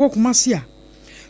Wɔ Kumasi a,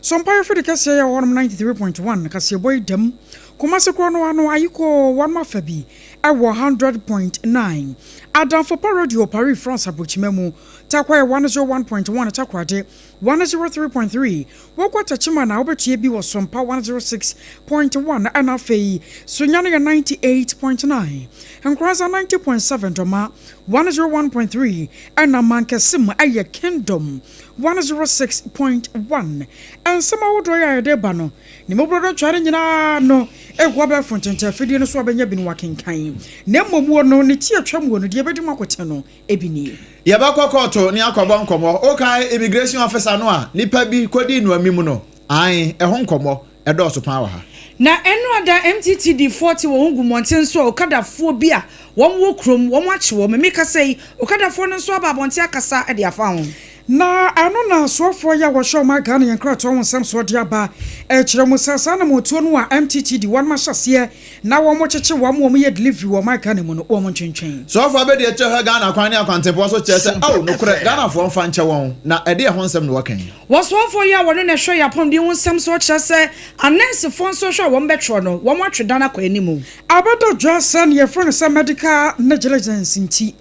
Sompae afidi kɛseɛ yi a ɛwɔ hɔnom 93.1 kaseɛbɔ yi dam. Kumasi korɔ no ano ayikoo wɔnom afa bi wɔ 100.9. Adamfo pa Radio Paris France abrokyima mu. Tarkwa yɛ 101.1 Takoradi 103.3 Wokɔ Techiman a wobɛtua bi wɔ Sompa 106.1 ɛna afei Sunyani yɛ 98.9 Nkoranza 90.7 Dɔma 101.3 ɛna Mankasim yɛ Kingdom 106.1 Nsɛm ahodoɔ yi a yɛde ba no, ne mmɔborɔ no ntwaeɛ no nyinaa no gu abɛɛfo ntɛntɛ afidie no so a bɛnya bi no wɔakenkan. Na mmom wɔ no, ne ti a atwam wɔ no, deɛ ɛbɛdi mu akoten no bi nie. Yɛbɛkɔ kɔɔto ne akɔbɔ nkɔmmɔ. Wokae immigration officer no a nnipa bi kɔdii no amim no? Aane, ɛho nkɔmmɔ dɔɔso paa wɔ ha. Na ɛno ada MTTD foɔ te wɔn ho gu mmɔnten so a Okadafoɔ bi a wɔn wɔ kurom wɔn akye wɔn. Me kasa yi Okadafoɔ no nso aba abɔnten akasa de afa ho. Na ɛno na asoafoɔ yi a wɔhwɛ ɔman Ghana yɛn nkratoɔ ho nsɛm soɔ de aba ɛkyerɛ mu sɛ saa anamotuo no a MTTD wɔnom ahyɛ aseɛ na wɔn kyekye wɔn wɔn yɛ delivery wɔ ɔman Ghana mu no wɔn ntwentwɛn. Soafoɔ abɛdi akyire hwɛ Ghana kwan ne akwantempɔn so kyerɛ sɛ ao nokorɛ Ghanafoɔ mfa nkyɛ wɔn na ɛdeɛ ho nsɛm na wɔka yi. Wɔsoafoɔ yi a wɔno na ɛhwɛ yɛn apɔmuden ho nsɛm soɔ kyerɛ sɛ anɛɛsefoɔ nso hwɛ a wɔn bɛtwerɛ no wɔn atwe dan akɔ anim. Abɛda dwa sɛ nea yɛfrɛ no sɛ medical negligence nti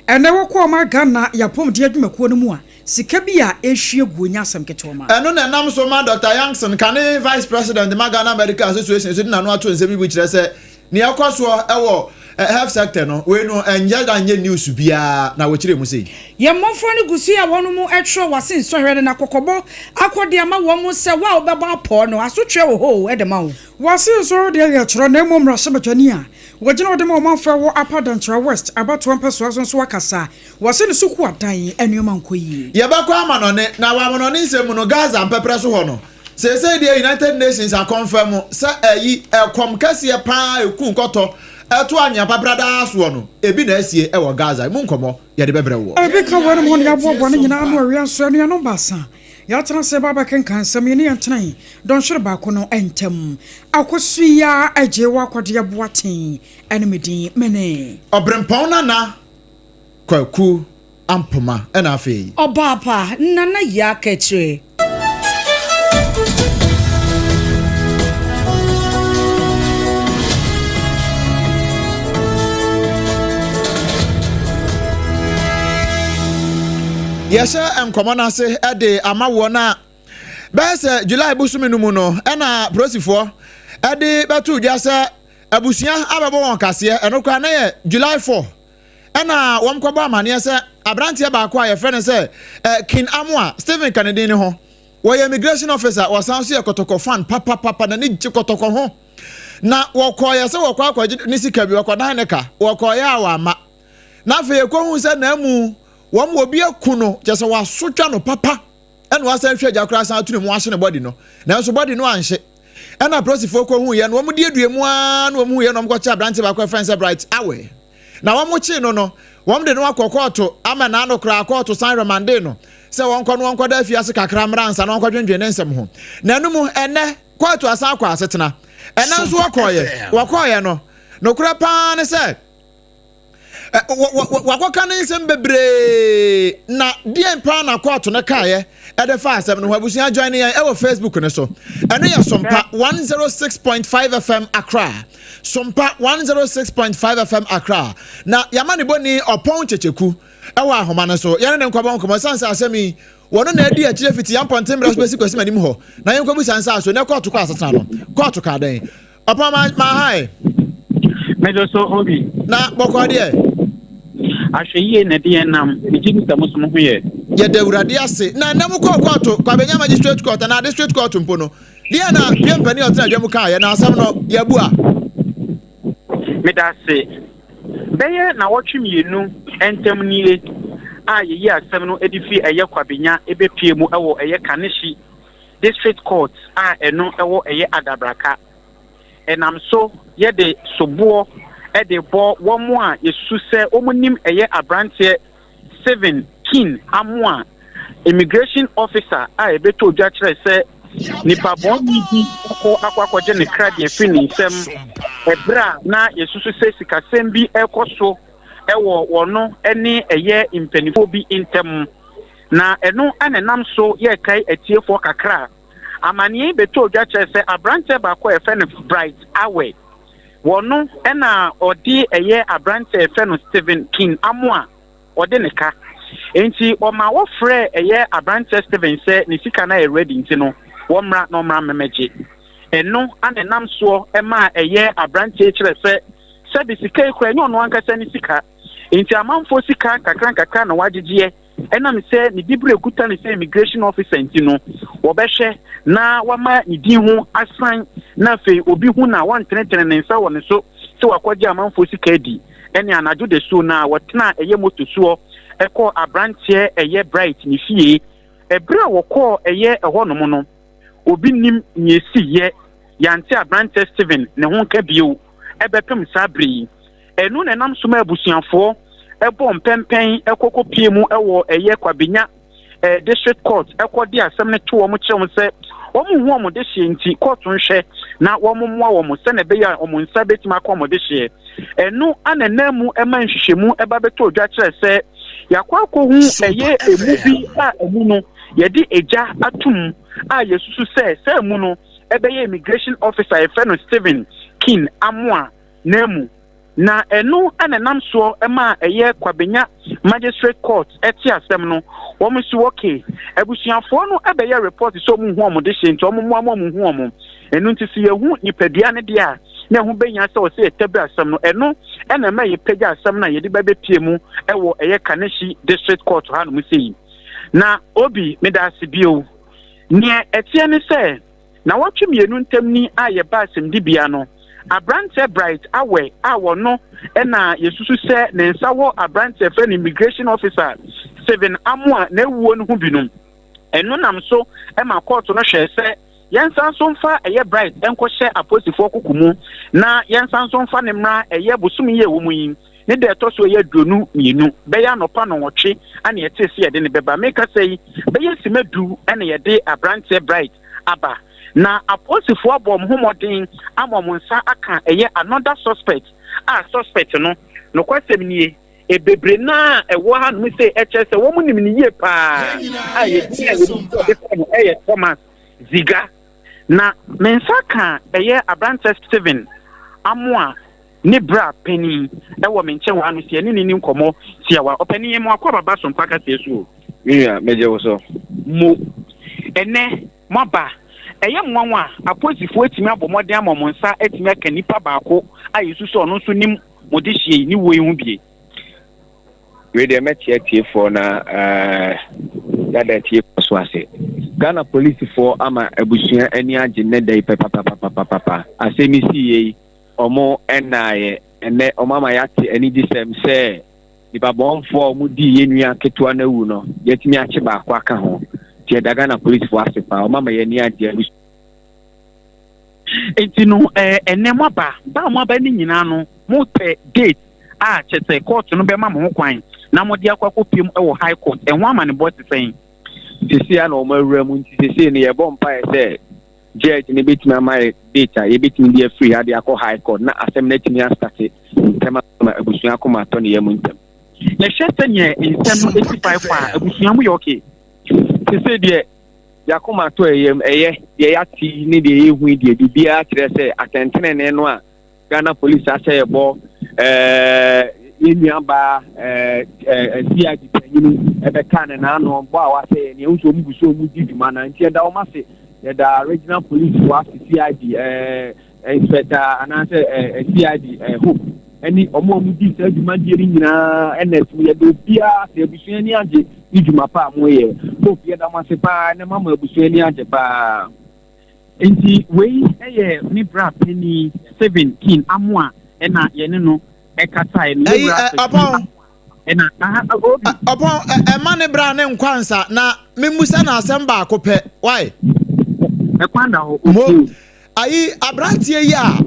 ɛnɛ wokɔ ɔman Ghana yɛapɔmuden adwumakuo no mu a sika bi a ɛrehwie guo nyɛ asɛm ketewa ma. Ɛno na ɛnam so ma Dɔkta Yankson, kane Vice President ma Ghana Medical Association nso de n'ano ato nsɛm yi mu kyerɛ sɛ nea ɛkɔ soɔ wɔ health sector no, wei no ɛnyɛ da nyɛ news biara na wɔkyerɛ mu sei. Yɛn mmɔfra no gu so yi a wɔnom twerɛ w'ase nsɔhwɛ no na kɔkɔbɔ akɔ de ama wɔn sɛ wo a wobɛbɔ apɔɔ no asotweɛ wɔ hɔ o de ma wo. W'ase nsɔhwɛ deɛ yɛ twerɛ na mmom mmarahyɛbadwani a wɔgyina hɔ de ma ɔmanfoɔ wɔ Upper Dankyira West abatoɔ mpɛsoa so nso akasa Wɔse ne sukuu adan nneɛma nkɔ yie. Yɛbɛkɔ amanɔne, na wɔ amanɔne nsɛm mu no, Gaza mpɛprɛ so hɔ no, seesei deɛ United Nations akɔnfɛm sɛ ayi ɛkɔm kɛseɛ paa a ɛku nkɔtɔ ɛto anwea papradaa soɔ no, ebi na asie wɔ Gaza. Emu nkɔmmɔ yɛde bɛbrɛ woɔ. Ebi ka weinom ho na yɛaboaboa ne nyinaa ano awia nso anuanom baasa yɛatena ase reba abɛkenkan nsɛm yi ne yɛn tenae dɔnhwere baako no ntam. Akosua Agyei Akwadeɛ Boateng ne me din. Mene. Ɔberempɔn Nana Kwaku Ampoma ɛna afei. Ɔbaapa Nana Yaa Kɛkyerɛ. Yɛhyɛ nkɔmmɔ no ase de ama woɔ na bɛyɛ sɛ July bosome no mu no ɛna polisifoɔ de bɛto dwa sɛ abusua abɛbɔ wɔn kaseɛ ɛno koraa na yɛ July 4 Ɛnna wɔkɔbɔɔ amanneɛ sɛ aberanteɛ baako a yɛfrɛ no sɛ King Amoah, Stephen ka ne din no ho. Wɔyɛ immigration officer, wɔsan nso yɛ kɔtɔkɔ fan papapapa, n'ani gye kɔtɔkɔ ho. Na wɔkɔeɛ sɛ wɔkɔ akɔgye ne sika bi, wɔkɔdan ne ka, wɔkɔeɛ a wamma. Na afei yɛkɔhuu sɛ n'amu, wɔn obi aku no, kyerɛ sɛ wɔasotwa no papa, ɛna wasan hwɛ agya koraa san ato ne mu ahye ne body no, nanso body no anhye. Ɛna apolisifoɔ kɔhuiɛ no, wɔduadua mu ara na wɔhuiɛ na wɔkɔkyee aberanteɛ baako a yɛfrɛ no sɛ Bright Aweh. Na wɔkyee no no, wɔde no akɔ kɔɔto ama n'ano koraa kɔɔto san remandee no sɛ wɔnkɔ no wɔnkɔda afiase kakra mmra ansa na wɔnkɔdwendwen ne nsɛm ho. Na ɛno mu, ɛnnɛ, kɔɔto asan akɔ asetena. Ɛnnɛ nso wɔkɔeɛ. Wɔkɔeɛ no, nokorɛ paa ne sɛ, wakɔka ne nsɛm bebree na deɛn paa na kɔɔto no kaeɛ ɛde fa asɛm no ho abusua join yɛn ɛwɔ facebook no so ɛno yɛ sompa 106.5 fm accra sompa 106.5 fm accra na yɛama ne bɔni ɔpɔn kyekyeku ɛwɔ ahoma no so yɛne ne nkɔbɔ nkɔmmɔ ɛsiane sɛ asɛm yi wɔno na adi akyire fiti yɛn mpɔnten mmerɛ so bɛsi kwasi m'anim hɔ na yɛnkɔbusa nsa so na kɔɔto kɔ asetena no kɔɔto ka dɛn Ɔpɔn ma ma ha ɛ. Mɛdwo so Obi. Na bɔkɔɔ deɛ. Ahwɛyie na ɛde yɛn nam. Megye di sɛ mo nso mo ho yɛ. Yɛda Awurade ase. Na ɛnnɛ mo kɔɔ kɔɔto, Kwabenya Magistrate Court anaa District Court mpo no, deɛ na pie mpanin a ɔtena adwa mu kaeɛ, na asɛm no yɛabua. Meda ase. Bɛyɛ nnawɔtwe mmienu ntam nie a yɛyi asɛm no de fi ɛyɛ Kwabenya bɛpue mu wɔ ɛyɛ Kaneshie District Court a ɛno wɔ ɛyɛ Adabraka. Ɛnam so yɛde soboɔ de bɔ wɔn a yɛsusu sɛ wɔn nim ɛyɛ abranteɛ Stephen King Amoah, Immigration Officer a ɛbɛtɔ dwa kyerɛ sɛ nipa bɔne bi akɔ akɔ akɔgye ne kra de afiri ne nsam ɛberɛ a na yɛsusu sɛ sikasɛm bi rekɔ so wɔ wɔn ne ɛyɛ mpanimfoɔ bi ntam. Na ɛno na ɛnam so yɛrekae atiefoɔ kakra a amaneɛ yi bɛtɔɔ dwa kyerɛ sɛ aberanteɛ baako a yɛfrɛ no Bright Awɛ, wɔno na ɔde ɛyɛ aberanteɛ a yɛfrɛ no Stephen King Amoah ɔde ne ka. Enti ɔma wɔfrɛɛ ɛyɛ aberanteɛ Stephen sɛ ne sika no ayɛ ready nti no wɔmmra na ɔmmra mmɛgye. Ɛno na ɛnam soɔ maa ɛyɛ aberanteɛ yi kyerɛ sɛ sɛbe sika yi koraa ɛnyɛ ɔno ankasa ne sika. Enti amanfoɔ sika nkakra nkakra na wagyegyeɛ. Ɛnam sɛ ne diberɛ kuta no sɛ immigration officer nti no, wɔbɛhwɛ na wama ne din ho asan na afei obi hu no a wɔntenetene ne nsa wɔ ne so sɛ wakɔgye amanfoɔ sika adi. Ɛne anadwo dasuo no a wɔtenaa ɛyɛ moto soɔ kɔɔ abranteɛ ɛyɛ Bright ne fie. Ɛberɛ a wɔkɔɔ ɛyɛ ɛhɔ nom no, obi nnim nea ɛsiiɛ, yɛante abranteɛ Stephen ne ho nka bio ɛbɛpem saa berɛ yi. Ɛno na ɛnam so ma abusuafoɔ bɔ mpɛmpɛn kɔ kɔpie mu wɔ ɛyɛ Kwabenya District Court kɔ de asɛm no to wɔn kyerɛ wɔn sɛ wɔn nhu wɔn dehyeɛ nti kɔɔto nhwɛ na wɔn mmoa wɔn sɛnea ɛbɛyɛ a wɔn nsa bɛtumi akɔ wɔn dehyeɛ. Ɛno ana ɛnam mu ma nhwehwɛmu ba bɛtɔ dwa kyerɛ sɛ yɛakɔ akɔhu ɛyɛ emu bi a ɛmu no yɛde egya atom a yɛsusu sɛ sɛ emu no ɛbɛyɛ immigration officer yɛfrɛ no Stephen King Amoah na mu, na ɛno na ɛnam soɔ maa ɛyɛ Kwabenya Magistrate Court te asɛm no, wɔn nso okay, abusuafoɔ no bɛyɛ report sɛ wɔn nhu wɔn dehyeɛ nti wɔn mmoa ma wɔn nhu wɔn, ɛno nti sɛ yɛhu nipadua no deɛ a na ɛho bɛhia sɛ ɔsɛ yɛtabiri asɛm no, ɛno na ɛma yɛpagya asɛm no a yɛde ba bɛpie mu wɔ ɛyɛ Kaneshie District Court hanom sei. Na Obi, meda ase bio. Neɛ ɛteɛ ne sɛ, Nnawɔtwe mmienu ntam ni a yɛbaa asɛmdibea no, aberanteɛ Bright Aweh a ɔno na yɛsusu sɛ ne nsa wɔ aberanteɛ yɛfrɛ no Immigration Officer Stephen Amoah n'awuo no ho bi no, ɛno nam so ma kɔɔto no hwɛɛ sɛ yɛnsan nso mfa ɛyɛ Bright nkɔhyɛ apolisifoɔ koko mu na yɛnsan nso mfa no mmra ɛyɛ bosome yi a ɛwɔ mu yi ne da ɛtɔ so ɛyɛ 22, bɛyɛ anɔpa nnɔnwɔtwe na yɛtee sɛ yɛde no bɛba. Mekasa yi, bɛyɛ simma du na yɛde aberanteɛ Bright aba. Na apolisifoɔ abɔ wɔn ho mmɔden ama wɔn nsa aka ɛyɛ another suspect a suspect no, nokwasɛm nie, bebree no ara a ɛwɔ hanom sei ɛkyerɛ sɛ wɔn nim no yie paa a yɛdin a yɛnim sɛ ɔde frɛ no ɛyɛ Thomas Ziga. Na me nsa ka ɛyɛ aberanteɛ Stephen Amoah ne bra panin wɔ me nkyɛn wɔ ha no sɛ yɛne no nni nkɔmmɔ tiawa. Ɔpanin, yɛn mu akwaaba ba so mpa kaseɛ so o. Me nua, megye wo so. Mo. Ɛnnɛ, moaba. Ɛyɛ nwanwa a, apolisifoɔ atumi abɔ mmɔden ama wɔn nsa atumi aka nipa baako a yɛsu sɛ ɔno nso nim mo dehyeɛ yi ne wuo yi ho bie. Wei deɛ mɛkyea atiefoɔ na yɛada atiefoɔ so ase. Ghana polisifoɔ ama abusua ani agye nnɛ da yi pɛpapapapapa. Asɛm yi siiɛ yi, wɔn nnaeɛ. Ɛnnɛ wɔn ama yɛate anigyesɛm sɛ nipa bɔnfoɔ a wɔn dii yɛn nua ketewa no awu no, yɛatumi akye baako aka ho. Nti yɛda Ghana polisifoɔ ase paa. Wɔn ama yɛn ani agye abusua. Nti no ɛnnɛ moaba, ba a moaba no nyinaa no mopɛ date a kyerɛ sɛ kɔɔto no bɛma mo ho kwan na mode akɔ akɔpiem wɔ High Court. Ɛho amanebɔ te sɛn? Seesei ara na wɔn awura mu nti seesei no yɛbɔ mpaeɛ sɛ judge no bɛtumi ama yɛ date a yɛbɛtumi de afiri ha de akɔ High Court na asɛm no atumi astate ntɛm ama abusua akoma atɔ ne yam ntɛm. Yɛhwɛ sɛdeɛ nsɛm no si fae kɔ a, abusua mu yɛ okay? Seesei deɛ yɛn akoma atɔ yɛn yam, ɛyɛ, deɛ yɛate yi ne deɛ yɛhu yi deɛ biribiara kyerɛ sɛ atɛntenenee no a Ghana Police ahyɛ yɛ bɔ ɛɛ yɛn nuabaa ɛɛ ɛɛ CID panyin ɛbɛka ne n'ano bɔ a wahyɛ yɛn nea nso wɔn gu so wɔn di dwuma na nti yɛda wɔn ase yɛda regional police fo ase CID ɛɛ inspector anaasɛ ɛɛ CID ɛɛ hope ɛne wɔn a wɔn di saa dwumadie no nyinaa ɛna ɛso yɛda obiara ase abusua ani agye ne dwuma pa a wɔyɛ hope yɛda mo ase paa ɛna mama abusua ani agye paa. Enti wei yɛ me bra panin Stephen King Amoah ɛna yɛne no ɛkasaeɛ no. Ɛyi ɛ ɔpɔn. Ɛna aha obi. Ɔpɔn ɛma ne bra ne nkwansa na memusa na asɛm baako pɛ why. Ɛkwan da hɔ. Mo ayi aberanteɛ yi a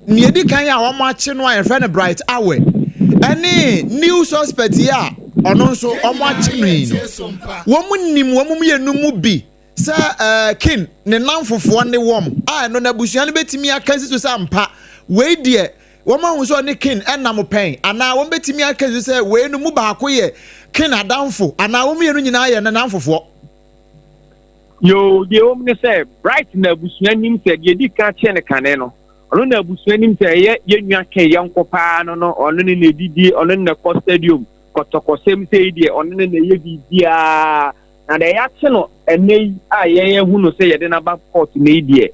nea edi kan a wɔn akye no a yɛfrɛ no Bright Awe ɛne new suspect yi a ɔno nso wɔn akye no yi no wɔn nim wɔn mmienu mu bi. Sɛ ɛɛ King ne nnamfofoɔ ne wɔn a, ɛno no abusua no bɛtumi aka asi so sɛ ampa, wei deɛ wɔn ahu sɛ ɔne King nam pɛn anaa wɔn bɛtumi aka sɛ wei no mu baako yɛ King adamfo anaa wɔn mmienu nyinaa yɛ ne namfofoɔ. Yoo, deɛ ɛwɔ mu ne sɛ, Bright na abusua nim sɛ deɛ ɛdi kan kyee no kane no, ɔno na abusua nim sɛ ɛyɛ yɛn nua Ken yɔnko paa no no, ɔno ne na ɛdidie, ɔno ne na ɛkɔ stadium, kɔtɔkɔsɛm sei deɛ, ɔno ne na ɛyɛ biribiara. Na deɛ yɛakye no ɛnnɛ yi a yɛn ahu no sɛ yɛde no aba court nnɛ yi deɛ,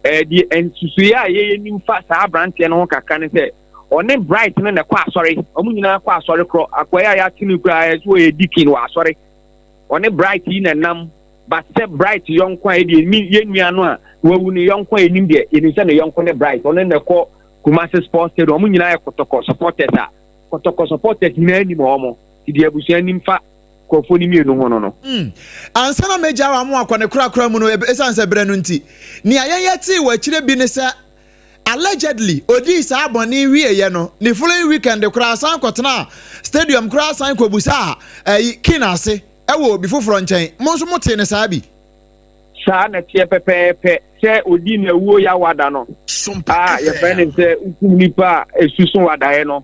ɛɛ deɛ nsusuiɛ a yɛyɛ nim fa saa aberanteɛ no ho kakra ne sɛ, ɔne Bright no na ɛkɔ asɔre, wɔn nyinaa kɔ asɔre korɔ, akoa yi a yɛakye no koraa yɛ sɛ ɔyɛ deacon wɔ asɔre. Ɔne Bright yi na ɛnam, but sɛ Bright yɔnko a ɛdeɛ mi yɛn nua no a wawu no yɔnko a yɛnim deɛ yɛnim sɛ ne yɔnko ne Bright, ɔno na ɛkɔ Kumasi Sports Stadium, wɔn nyinaa yɛ kɔtɔkɔ supporters a kɔtɔkɔ supporters nyinaa nim wɔn, nti deɛ abusua nim fa nkurɔfoɔ no mmienu ho no no. Mm. Ansa na megyaa wɔn ama wɔakɔ ne korakora mu no, esiane sɛ berɛ no nti, nea yɛn yɛtee wɔ akyire bi ne sɛ, allegedly odii saa bɔne yi wieeɛ no, ne following weekend koraa san kɔtenaa stadium koraa san kɔbusaa ɛyi King ase ɛwɔ obi foforɔ nkyɛn. Mo nso motee no saa bi? Saa na ɛteɛ pɛpɛɛpɛ sɛ ɔdii n'awuo Yawa da no a yɛfrɛ no sɛ wokum nipa a ɛsu so wadaeɛ no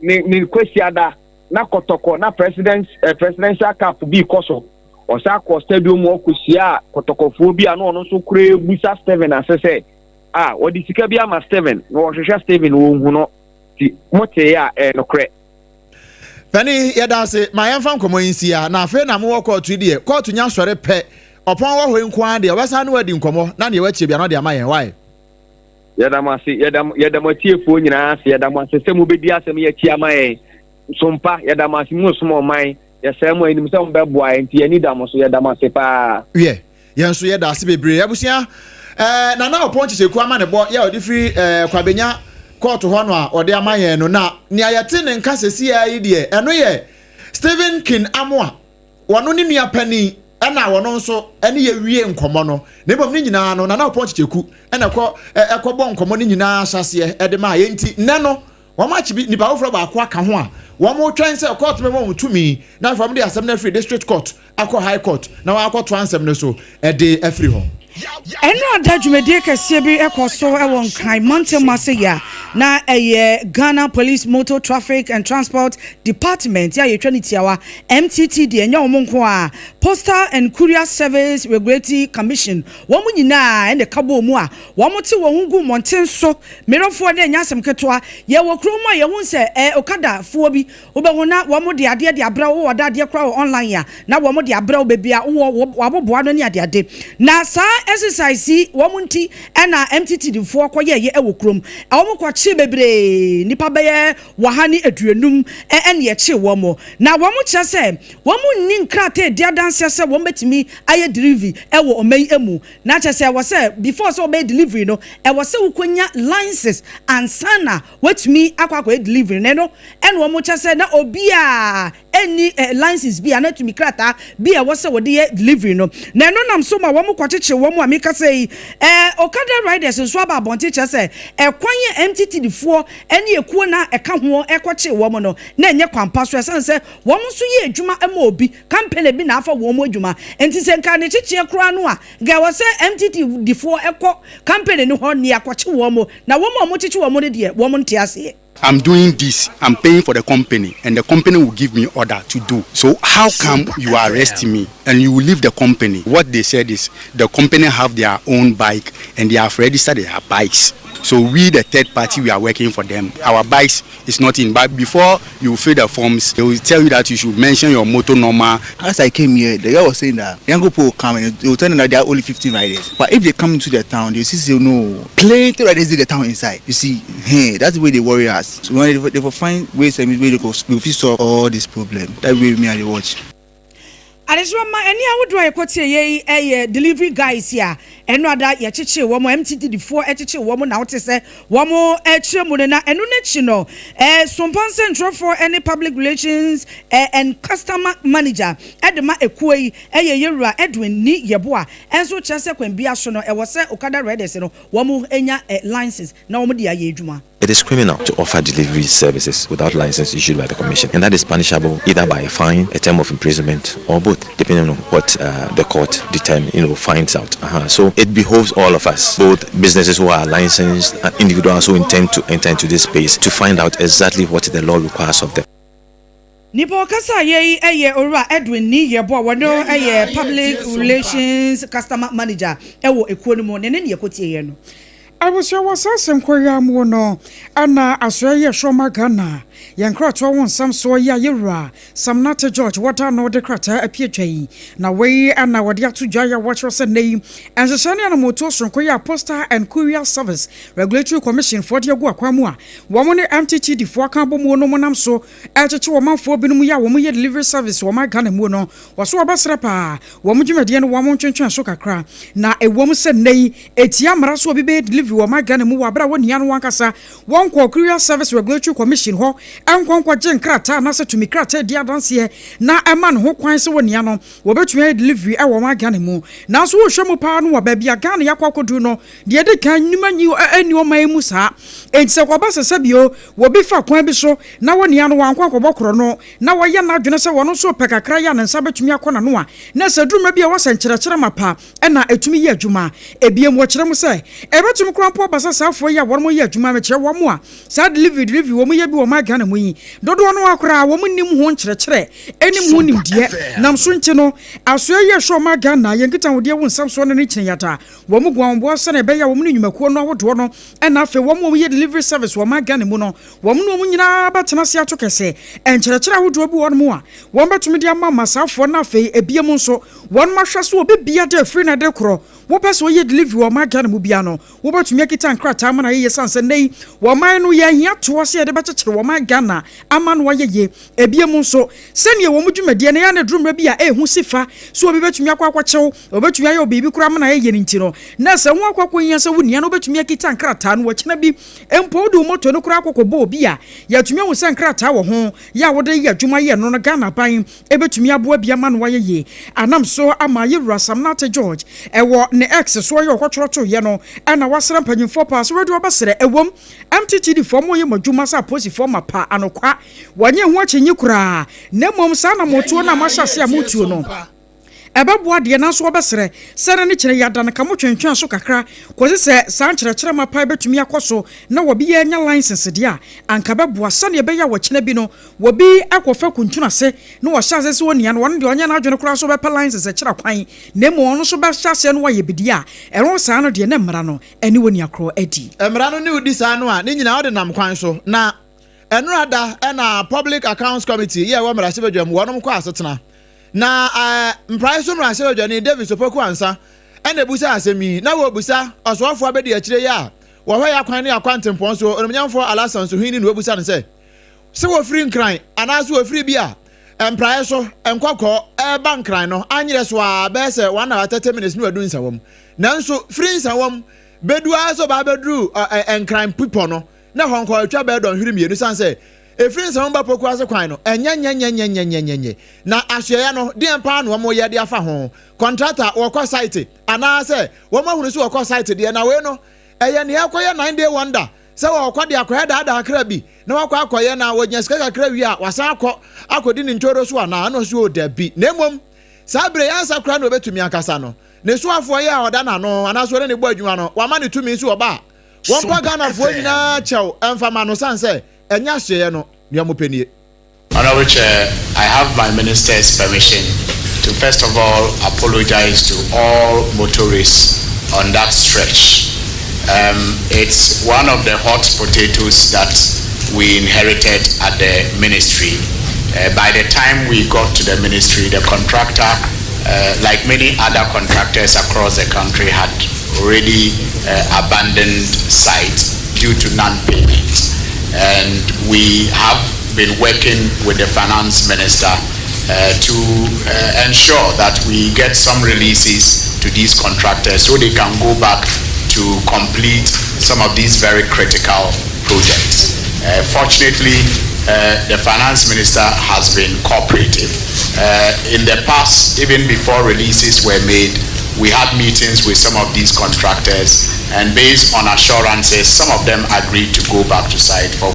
ne ne Kwasiada na kɔtɔkɔ na president eh, presidential cup bi kɔ so ɔsan kɔ stadium hɔ kɔhyia kɔtɔkɔfoɔ bi a na ɔno nso kura busa Steven ase sɛ a wɔde sika bi ama Steven na wɔhwehwɛ Steven wɔnhu no nti motee a ɛyɛ nokorɛ. Panin, yɛda ase. Ma yɛmfa nkɔmmɔ yi nsi ha. Na afei na mowɔ kɔɔto yi deɛ, kɔɔto nya sɔre pɛ, ɔpɔn wɔ hɔ yi nko ara deɛ, ɔbɛsan ne wo adi nkɔmmɔ, na deɛ wakyie biara no ɔde ama yɛn. Why? Yɛda mo ase. Yɛda mo, yɛda mo atiefoɔ nyinaa ase. Yɛda mo ase sɛ mobɛdi asɛm yi akyi ama yɛn. Sompa, yɛda mo ase. Moresom ɔman. Yɛsrɛ mo, yɛnim sɛ mobɛboa yɛn, nti yɛn ani da mo so. Yɛda mo ase paa. Wiɛ, Yɛn nso yɛda ase bebree. Abusua, eh, Nana Ɔpɔn Kyekyeku ama ne bɔ yɛ a ɔde firi eh, Kwabenya kɔɔto hɔ no a ɔde ama yɛn no. Na nea yɛte ne nka sɛsiaa yi deɛ, ɛno yɛ Stephen King Amoah, wɔno ne nua panin, ɛna wɔno nso ɛne yɛ wie nkɔmmɔ no. Na mmom ne nyinaa no, Nana Ɔpɔn Kyekyeku ɛna ɛkɔ ɛkɔbɔ nkɔmmɔ no nyinaa ahyɛaseɛ ɛde maa yɛn nti, nnɛ no, Wɔakye bi nipa foforɔ baako aka ho a wɔretwɛn sɛ kɔɔto bɛma wɔn tumi na afei wɔde asɛm no afiri district court akɔ high court na wɔakɔtoa nsɛm no so de afiri hɔ. Ɛno ada dwumadie kɛseɛ bi kɔ so wɔ Nkran mantam ase yi a na ɛyɛ Ghana Police Motor Traffic and Transport Department a yɛtwa no tiawa MTTD ɛnyɛ wɔn nko ara Postal and Courier Service Regulatory Commission wɔn nyinaa na ɛka bɔɔ mu a wɔte wɔn ho gu mmɔnten so Merɔfoɔ deɛ ɛnyɛ asɛm ketewa. Yɛwɔ kuro mu a yɛhu sɛ ɛɛ okada foɔ bi wobɛhu na wɔn de adeɛ de abrɛ wo, wowɔ da adeɛ koraa wɔ online a na wɔn de abrɛ wo baabi a wowɔ wɔaboboa no ne adeade. Na saa exercise yi wɔn nti ɛna MTTD foɔ kɔ yɛɛyɛ ɛwɔ kurom. Wɔn kɔ kyee bebree, nnipa bɛyɛ 150 ɛne ɛkyee wɔn. Na wɔn kyerɛ sɛ wɔn nni nkrataa ɛdi adanseɛ sɛ wɔn bɛtumi ayɛ delivery ɛwɔ ɔman yi mu. Na kyerɛ sɛ ɛwɔ sɛ before sɛ wobɛyɛ delivery no ɛwɔ sɛ wokɔnya license ansa na woatumi akɔ akɔyɛ delivery no. Ɛno ɛna wɔn kyerɛ sɛ na obiara ɛnni license bi anaa tumi krataa bi a ɛwɔ sɛ wɔde yɛ delivery no. Na ɛno nam so ma wɔn kɔkyekye wɔn a mekasa yi ɛɛ Okada riders nso aba abɔnten kyerɛ sɛ ɛkwan a MTTD foɔ ɛne ekuo no a ɛka ho ɛkɔkye wɔn no na ɛnyɛ kwan pa so ɛsiane sɛ wɔn nso yɛ adwuma ma obi Company bi na afa wɔn mu adwuma nti sɛ nka ne kyekyeɛ koraa no a nka ɛwɔ sɛ MTT difoɔ kɔ company no hɔ ne akɔkye wɔn na wɔn a wɔkyekye wɔn no deɛ wɔn nte aseɛ. I'm doing this, I'm paying for the company and the company will give me order to do so how come you arrest me and you will leave the company what they said is the company have their own bike and they have registered their bikes so we the third party we are working for them our bikes is not in but before you fill the forms they will tell you that you should mention your motor normal. As I came here, the guy was saying that young people will come and they will tell them that there are only 15 riders. But if they come into the town, they see say no, plenty riders in the town inside. You see, hey, that's the way they worry us. So when they, they will find ways and ways they go, we will solve all this problem. That way me I watch. Adesoa mma ɛnne ahodoɔ a yɛkɔtieeɛ yi yɛ delivery guys a ɛno ada yɛkyekyee wɔn, MTTD foɔ kyekyee wɔn na wote sɛ wɔn kyerɛ mu no na ɛno n'akyi no Sompa nsɛntwerɛfoɔ ne public relations and customer manager de ma ekuo yi yɛ Yɛwura Edwin Ni Yeboah nso kyerɛ sɛ kwan biara so no ɛwɔ sɛ Okada riders no wɔn nya license na wɔn de ayɛ adwuma. It is criminal to offer delivery services without license issued by the commission, and that is punishable either by a fine, a term of imprisonment, or both, depending on what the court determines, finds out. So it behoves all of us, both businesses who are licensed and individuals who intend to enter into this space, to find out exactly what the law requires of them. Nipa ɔkasa yɛ yi yɛ Owura Edwin Nii Yeboah, wɔno yɛ Public Relations Customer Manager wɔ ekuo no mu, ne ne ne yɛkɔtie yɛ no. Abusua, wɔ saa asɛnkɔ yi ara mu no, ɛna Asoɛeɛ yɛ Hwɛ Ghana yɛn nkratoɔ ho nsɛm soɔ yi a yɛwura Sam Nartey George wɔda ano de krataa apue dwa yi, na wei ɛna wɔde ato dwa yi a wɔkyerɛ sɛ nnɛ yi nhyehyɛ ne anamotuo soronko yi a Postal and Courier Service Regulatory Commission foɔ de agu akwan mu a wɔn ne MTTD foɔ aka abɔ mu no mo nam so ɛrekyekye ɔmanfoɔ binom yi a wɔn yɛ delivery service wɔ ɔman Ghana mu no, wɔso wɔbɛsrɛ paa wɔn dwumadie no wɔn ntwentwɛn so kakra. Na ɛwom sɛ nnɛ yi ɛtia mmara so obi bɛyɛ delivery wɔ ɔman Ghana mu wɔ aberɛ a wɔnnia no ankasa wɔnkɔɔ Courier Service Regulatory Commission hɔ nkɔ nkɔgye nkrataa anaasɛ tumi krataa di adanseɛ na ɛma ne ho kwan sɛ wɔnnia no wɔbɛtumi ayɛ delivery wɔ ɔman Ghana mu. Nanso wohwɛ mu paa no, wɔ baabi a Ghana yɛakɔ akɔduru no deɛ, ɛdi kan, nnwuma nyi ɛni ɔman yi mu saa. Enti sɛ kɔba sɛ sɛbio wɔbi fa kwan bi so na wɔnnia no wankɔ akɔbɔ korɔ no na wɔyɛ n'adwene sɛ wɔno nso pɛ kakra yɛ a ne nsa bɛtumi akɔ n'ano a, na sɛ duruma bi a wɔsɛ nkyerɛkyerɛ ma pa ɛna ɛtumi yɛ adwuma. Ebiem wɔkyerɛ mu sɛ ɛbɛtumi koraa mpo aba sɛ saafoɔ yi a wɔn yɛ adwuma, mekyerɛ wɔn a saa delivery wɔn yɛ bi wɔ ɔman Ghana mu yi, dodoɔ no koraa wɔn nim ho nkyerɛkyerɛ, ɛnim ho nimdeɛ. Nam so nti no, Asoɛ yi ɛhwɛ ɔman Ghana yɛn nkitahodie ho nsɛm soɔ no ne kyerɛ yata wɔn gu ahoboa sɛnea ɛbɛyɛ a wɔn ne nnwumakuo no ahodoɔ no ɛna afei wɔn a wɔyɛ delivery service wɔ ɔman Ghana mu no, wɔn ne wɔn nyinaa bɛtena ase ato kɛse nkyerɛkyerɛ ahodoɔ bi wɔ mu a wɔn bɛtumi de ama masaafoɔ no. Afei ebiem nso wɔn ahwɛ so obi bia de afiri na de korɔ wopɛ sɛ wɔyɛ delivery wɔ ɔman Ghana mu bia no, wobɛtumi akita nkrataa ma na yɛyɛ sane sɛ nnɛ yi wɔman no yɛahia toɔ sɛ yɛde bɛkyekyere wɔman Ghana ama no ayɛ yie. Ebiem nso, sɛnea wɔn dwumadie no yɛ ne durummerɛ bi a ɛho si fa so obi bɛtumi akɔ akɔkyɛw, obɛtumi ayɛ biribi koraa ma na ayɛ yie no nti no, na sɛ ho akɔ akɔhia sɛ wo nua no wobɛtumi akita nkrataa no, wɔkyena bi mpo wode wo moto no koraa akɔkɔbɔ obi a yɛatumi ahu sɛ nkrataa wɔ ho yɛ a wode yɛ adwuma yɛ no, Ghana ban ɛbɛtumi aboa bi ama no ayɛ yie. Anam so ama yɛwura Sam Nartey George ɛwɔ ne X soɔ yɛ ɔkɔtwerɛtoyɛ no, ɛna wasrɛ mpanyimfoɔ paa so wɔde wɔbɛsrɛ. Ɛwom, MTTD foɔ mo yɛ mo adwuma sɛ apolisifoɔ ma pa anokwa, wɔnyɛ ho akyinyi koraa, na mmom saa na motuo no a moahyɛ ase a motuo no ɛbɛboa deɛ, nanso wɔbɛsrɛ sɛ ne kyerɛ yɛada no ka mo twentwɛn so kakra kɔsi sɛ saa nkyerɛkyerɛ mapa bɛtumi akɔ so na wɔbi yɛ anya license deɛ a anka bɛboa, sɛneɛ ɛbɛyɛ a wɔkyena bi no wɔbi akɔfa kuntun ase na wɔhyɛ ase sɛ wɔnia no, wɔno deɛ ɔnyɛ n'adwene koraa so wɔbɛpɛ license akyerɛ kwan, na mmom ɔno nso bɛhyɛ aseɛ no wɔayɛ bidie a ɛno saa no deɛ ne mmara no ɛne wɔ nia korɔ adi. Mmara no ne wodi saa no a, ne nyinaa wode nam kwan so. Na ɛnora da ɛna Public Accounts Committee yɛ ɛwɔ mmarahyɛbadwam wɔnom kɔ asetena na mprae so mmarahyɛbadwani David Opoku Ansa ɛna ebusa asɛm yi, na wɔbusa ɔsoafoɔ abɛdi akyire yi a wɔhwɛ yɛ akwan ne akwantempɔn so, Onimnyamfoɔ Alhassan Suhuyini, na wɔbusa no sɛ wɔfiri Nkran anaasɛ wɔfiri bi a mpraeɛ so Nkɔkɔɔ ɛreba Nkran no anyerɛ so a bɛyɛ sɛ 1 hour 30 minutes ne wadu Nsawam, nanso firi Nsawam bɛdu ara sɛ ɔbaa bɛduru Nkran pipɔ no na hɔ nkɔ atwa bɛyɛ dɔnhwere 2, san sɛ ɛfiri Nsawam ba Poku ase kwan no ɛnyɛ nyɛnyɛnyɛnyɛnyɛnyɛ. Na asoɛeɛ no deɛ paa na wɔn yɛ de afa ho contractor wɔkɔ site anaasɛ wɔn ahunu so wɔkɔ site deɛ, na wei no ɛyɛ nea ɛkɔyɛ 9 day wonder sɛ wɔkɔ de akɔyɛ daadaa kakra bi na wakɔ akɔyɛ na wɔnya sika kakra wie a wasan akɔ akɔdi ne ntoro so anaa? Ɛna ɔso o dabi, na mmom saa bere yansa koraa na obetumi akasa no, ne soafoɔ yɛ a ɔda n'ano anaasɛ ɔne ne bɔ adwuma no wama ne tumi nso ɔba a wɔmpa Ghanafoɔ nyinaa kyɛw ɛmfa no san sɛ ɛnyɛ asoɛeɛ no nea wɔpɛ nie. Honorable Chair, I have my minister's permission to first of all apologize to all motorists on that stretch. It's one of the hot potatoes that we inherited at the ministry. By the time we got to the ministry, the contractor, like many other contractors across the country, had already abandoned site due to non-payment. And we have been working with the finance minister to ensure that we get some releases to these contractors so they can go back to complete some of these very critical projects. Fortunately, the finance minister has been cooperative. In the past, even before releases were made, We had meetings with some of these contractors, and based on assurances, some of them agreed to go back to site for.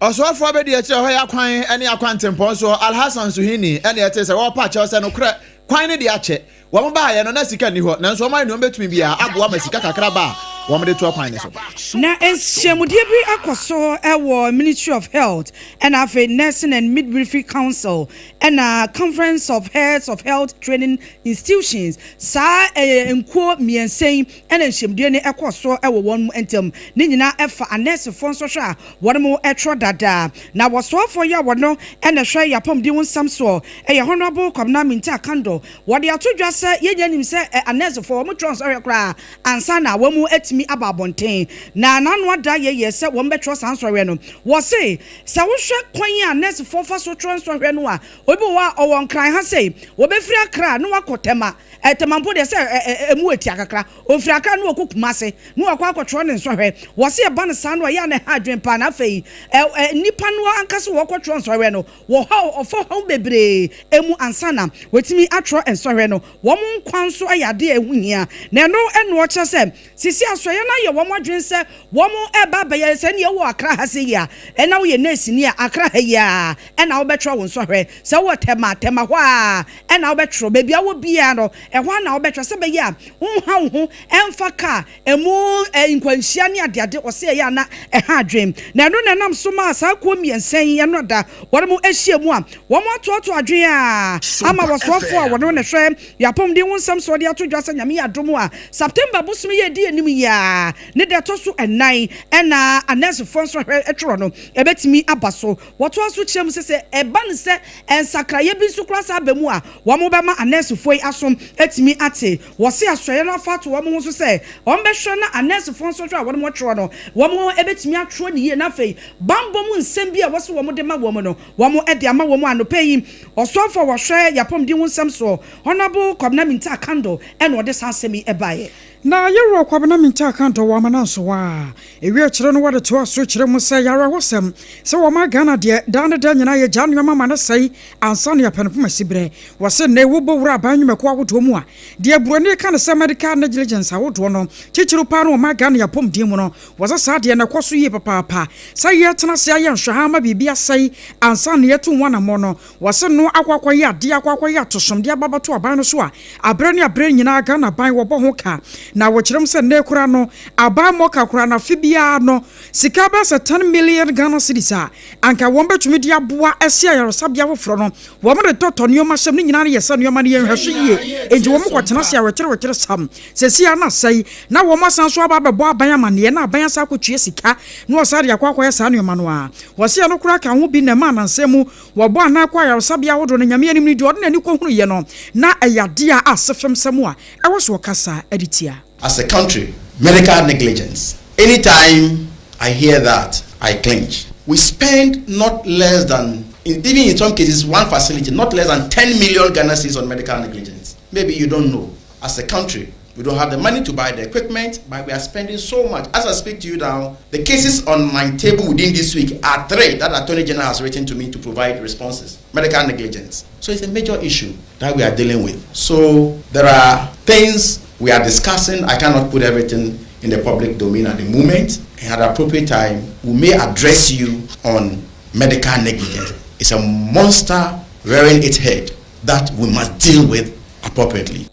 Ɔsoafoɔ abadiakyire a ɔhwɛ akwan ne akwantempɔn soɔ, Alhassan Suhini na ɛtee sɛ wɔrepa kyɛw sɛ nokorɛ kwan no deɛ akyɛ. Wɔn baeɛ no na sika nni hɔ nanso wɔn ayɛ nea wɔbɛtumi biara aboa ma sika kakra ba a wɔde to ɔkwan no so. Na nhyiamudie bi akɔ so wɔ Ministry of Health ɛna afei Nursing and Midwifery Council ɛna Conference of Heads of Health Training Institutions, saa nkuo mmiɛnsa yi ɛna nhyiamudie no ɛkɔɔ so wɔ wɔn ntam. Ne nyinaa ɛfa anɛɛsefoɔ nsɔhwɛ a wɔn twerɛ dada. Na wɔsoafoɔ yi a wɔno na ɛhwɛ yɛn apɔmuden ho nsɛm soɔ yɛ Honourable Kwabena Mintah Akandoh. Wɔde ato dwa sɛ yɛn nyinaa nim sɛ anɛɛsefoɔ wɔn twerɛ nsɔhwɛ koraa ansa na wɔn atumi aba abɔnten. Na n'ano ada yɛyɛ sɛ wɔn bɛtwerɛ saa nsɔhwɛ no. Wɔse sɛ wohwɛ kwan a nɛɛsefoɔ fa so twerɛ nsɔhwɛ no a, obi wɔ hɔ a ɔwɔ Nkran ha sei, wɔbɛfiri Accra na wakɔ Tema, Tema mpo deɛ sɛ ɛmu atia kakra, Ɔfiri Accra na ɔkɔ Kumase na wakɔ akɔtwerɛ ne nsɔhwɛ. Wɔse ɛba no saa no a, ɛyɛ a na ɛha adwene paa. Na afei ɛ, nnipa no ankasa wɔkɔtwerɛ nsɔhwɛ no, wɔhaw, ɔfa haw bebree mu ansa na wɔatumi atwerɛ nsɔhwɛ no. Wɔn nkwa nso yɛ adeɛ a ɛho hia. Na ɛno na ɔkyerɛ sɛ, seesei asoɛeɛ no ayɛ wɔn adwene sɛ wɔreba abɛyɛ, sɛ ɛnneɛ wowɔ Accra ha sei a, ɛna woyɛ nɛɛseni a, Accra ha yi ara na wobɛtwerɛ wo nsɔhwɛ. Sɛ wowɔ Tema a, Tema hɔ ara na wobɛtwerɛ. Baabi a wowɔ biara no, ɛhɔ ara na wobɛtwerɛ sɛ ɛbɛyɛ a Wonha wo ho mfa kaa ɛmu nkwanhyia ne adeade, ɔse ɛyɛ a na ɛha adwen. Na ɛno na ɛnam so maa saa kuo mmiɛnsa yi ɛno da wɔnom ahyia mu a wɔn atoatoa adwen a ama wɔsoafoɔ a wɔno na ɛhwɛ yɛn apɔmuden ho nsɛm soɔ de ato dwa sɛ Nyame yɛ adom a September bosome yi a ɛdi anim yi ara ne da ɛtɔ so ɛnan ɛna anɛɛsefoɔ nsɔhwɛ twerɛ no ɛbɛtumi aba so. Wɔtoa so kyerɛ mu sɛ sɛ ɛba no sɛ nsakraeɛ bi nso koraa san ba mu a, wɔbɛma anɛɛsefoɔ yi aso atumi ate. Wɔse asoɛeɛ no afa ato wɔn ho so sɛ wɔbɛhwɛ na anɛɛsefoɔ nsɔhwɛ a wɔtwerɛ no, wɔbɛtumi atwerɛ no yie na afei bammɔ mu nsɛm bi a ɛwɔ sɛ wɔde ma wɔn no, wɔde ama wɔn. Anɔpa yi, ɔsoafoɔ a ɔhwɛ yɛn apɔmuden ho nsɛm soɔ, Honourable Kwabena Mintah Akandoh na ɔde saa asɛm yi baeɛ. Na Yɛwura Kwabena Mintah Akandoh wɔ amena nso a ɛwie akyire no wɔde toa so kyerɛ mu sɛ yɛ awerɛhosɛm sɛ wɔma Ghana deɛ daa ne daa nyinaa yɛgyaa nnoɔma ma no sɛe ansa na yɛapɛ no poma siberɛ. Wɔse nnɛ wobɔ wura aban nnwumakuo ahodoɔ mu a deɛ buroni ka no sɛ medical negligence ahodoɔ no titiriw paa no wɔma Ghana yɛ apɔmuden mu no wɔse saa deɛ no ɛkɔ so yie papaapa sɛ yɛtena ase ayɛ nhwɛha ama biribi asɛe ansa na yɛatu ho anammɔn no Wɔse no akɔ akɔyɛ adeɛ akɔ akɔyɛ atosomdeɛ aba abɛto aban no so a, aberɛ ne aberɛ nyinaa Ghana aban wɔbɔ ho ka. Na wɔkyerɛ mu sɛ nnɛ koraa no, aban mmɔ ka koraa na afe biara no, sika bɛyɛ sɛ 10 million Ghana cedis a anka wɔn bɛtumi de aboa asi ayaresabea foforɔ no, wɔn de tɔtɔ nneɛma hyɛm. Ne nyinaa no yɛ sɛ nneɛma no yɛ nhwɛso yie, enti wɔn kɔtena ase aweterewetere sam. Seesei ara na asɛe, na wɔn asan nso aba abɛbɔ aban amanneɛ na aban asan akɔtua sika na wɔsan de akɔ akɔyɛ saa nneɛma no ara. Wɔse ɛno koraa ka ho bi na ɛmaa nnansa mu Wɔbɔ anan kɔ ayaresabea ahodoɔ no, Nyame anim no, deɛ ɔde n'ani kɔhunuiɛ no, na ɛyɛ adeɛ a asefemsɛm a ɛwɔ so ɔkasa de tia. As a country, medical negligence, anytime I hear that, I clinch. We spend not less than, even in some cases, one facility, not less than 10 million Ghana cedis on medical negligence. Maybe you don't know. As a country, we don't have the money to buy the equipment, but we are spending so much. As I speak to you now, the cases on my table within this week are three that Attorney General has written to me to provide responses. Medical negligence. So it's a major issue that we are dealing with. So there are things we are discussing. I cannot put everything in the public domain at the moment. And at the appropriate time, we may address you on medical negligence. It's a monster rearing its head that we must deal with appropriately.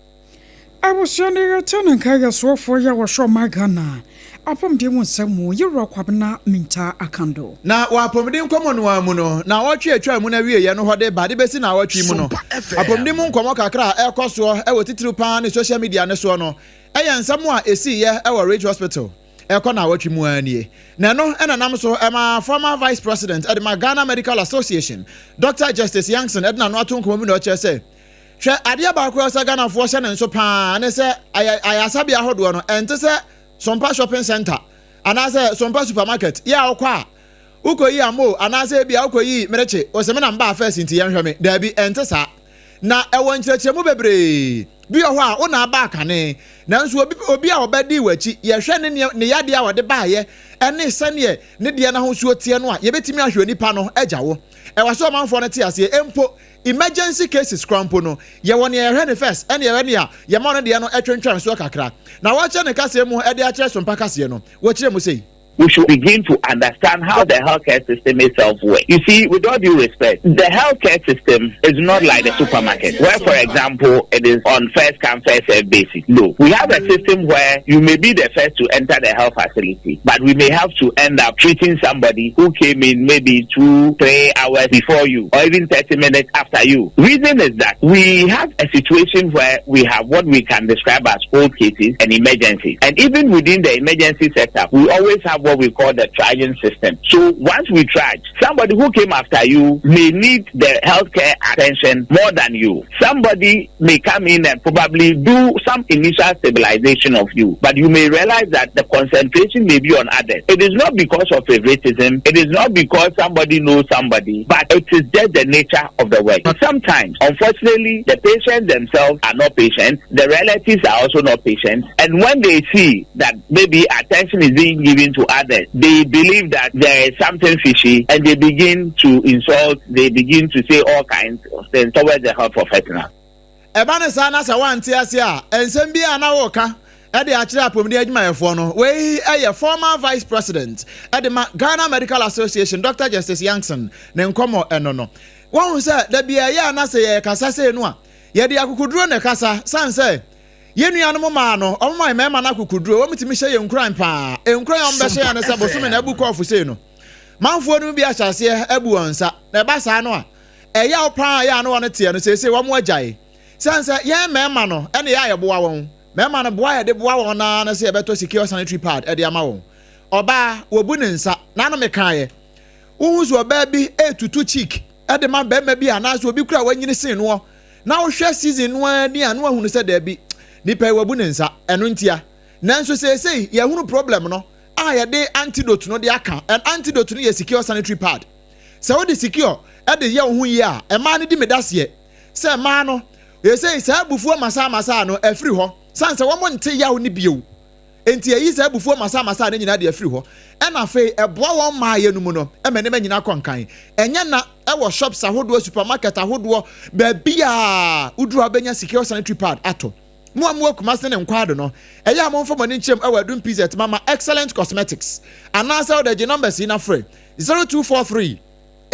Abusua no yɛte ne nka yɛ soɔfoɔ yi a wɔhwɛ ɔman Ghana apɔmuden mu nsɛm mu, Yewura Kwabena Mintah Akandoh. Na wɔ apɔmuden nkɔmmɔ no ara mu no, naawɔtwe a ɛtwaa mu no awieeɛ no hɔ de ba de bɛsi naawɔtwe yi mu no, apɔmuden mu nkɔmmɔ kakra a ɛrekɔ soɔ wɔ titiriw pa ara ne social media no soɔ no yɛ nsɛm a ɛsiiɛ wɔ Ridge Hospital ɛkɔ naawɔtwe mu ara nie. Na ɛno na ɛnam so ma former Vice President de ma Ghana Medical Association, Dɔkta Justice Yankson de n'ano ato nkɔmmɔ mu na ɔkyerɛ sɛ, Hwɛ, adeɛ baako a ɛwɔ sɛ Ghanafoɔ hyɛ ne nso pa ara ne sɛ ayaresabea ahodoɔ no, ɛnte sɛ Sompa Shopping Centre anaasɛ Sompa Supermarket yɛ a wokɔ a wokɔyi amo anaasɛ ebia wokɔyi merekye, wose me na mbaa first nti yɛnhwɛ me. Daabi, ɛnte saa. Na ɛwɔ nkyerɛkyerɛmu bebree. Bi wɔ hɔ a, wo na aba akane, nanso obi obi a ɔbɛdii w'akyi, yɛhwɛ ne nneɛ ne yadeɛ a ɔde baeɛ ne sɛdeɛ ne deɛ no ahosuo teɛ no a, yɛbɛtumi ahwɛ onipa no agya wo. Ɛwɔ sɛ ɔmanfoɔ no te aseɛ. Mpo emergency cases koraa mpo no, yɛwɔ nea yɛhwɛ no first ɛne yɛhwɛ nea yɛma ɔno deɛ no twentwɛn soɔ kakra. Na wɔkyerɛ ne kaseɛ mu de akyerɛ Sompa kaseɛ no, wɔkyerɛ mu sei. We should begin to understand how the healthcare system itself works. You see, with all due respect, the healthcare system is not like the supermarket, where, for example, it is on first come, first serve basis. No. We have a system where you may be the first to enter the health facility, but we may have to end up treating somebody who came in maybe two, three hours before you, or even 30 minutes after you. Reason is that we have a situation where we have what we can describe as cold cases and emergencies. And even within the emergency setup, we always have what we call the triaging system. So once we triage, somebody who came after you may need the healthcare attention more than you. Somebody may come in and probably do some initial stabilization of you, but you may realize that the concentration may be on others. It is not because of favoritism, it is not because somebody knows somebody, but it is just the nature of the work. Sometimes, unfortunately, the patients themselves are not patient, the relatives are also not patient, and when they see that maybe attention is being given to others, they believe that there is something fishy and they begin to insult, they begin to say all kinds of things towards the health professional. Ɛba no saa na sɛ woante ase a, nsɛm bi a na woreka de akyerɛ apɔmuden adwumayɛfoɔ no, wei yɛ former Vice President de ma Ghana Medical Association, Doctor Justice Yankson ne nkɔmmɔ ɛno no. Woahu sɛ da biara yɛ a na sɛ yɛrekasa sei no a, yɛde akokoduro na ɛkasa, sane sɛ Yɛn nuanom mmaa no, wɔma mmarima no akokoduro, wɔtumi hyɛ yɛn nkuran paa. Nkuran a wɔbɛhyɛ yɛn ne sɛ bosome na abu kɔɔfo sei no, manfoɔ no mu bi ahyɛ aseɛ abu wɔn nsa, na ɛba saa no a, ɛyaw paa a ɛyɛ a na wɔn teɛ no, seesei wɔn agyae. Sane sɛ yɛn mmarima no na ɛyɛ a yɛboa wɔn. Mmarima no, boa a yɛde boa wɔn ara ne sɛ yɛbɛtɔ secure sanitary pad de ama wɔn. Ɔbaa, wɔbu ne nsa. N'ano mekaeɛ. Wohu sɛ ɔbaa bi retutu cheek de ma barima bi anaasɛ obi kura a wanyini sen noɔ, na wohwɛ season no ara ni a na wahunu sɛ daabi, nipa yi wabu ne nsa, ɛno ntia. Nanso seesei yɛahunu problem no a yɛde antidote no de aka, and antidote no yɛ secure sanitary pad. Sɛ wode secure de yɛ wo ho yie a, mmaa no di me daseɛ sɛ mmaa no seesei saa abufuo masaa masaa no afiri hɔ, sane sɛ wɔn nte yaw no bio. Enti ɛyi saa abufuo masaa-masaa no nyinaa de afiri hɔ, ɛna afei ɛboa wɔn mmaeɛ no mu no ma nneɛma nyinaa kɔ nkan. Ɛnyɛ na ɛwɔ shops ahodoɔ, supermarket ahodoɔ, baabiara woduru a wobɛnya secure sanitary pad atɔ. Mo a mowɔ Kumasi ne Nkwado no, ɛyɛ a momfa mo ani nkyerɛm ɛwɔ Adum PZ Mama Excellent Cosmetics, anaasɛ wode gye numbers yi na frɛ 0243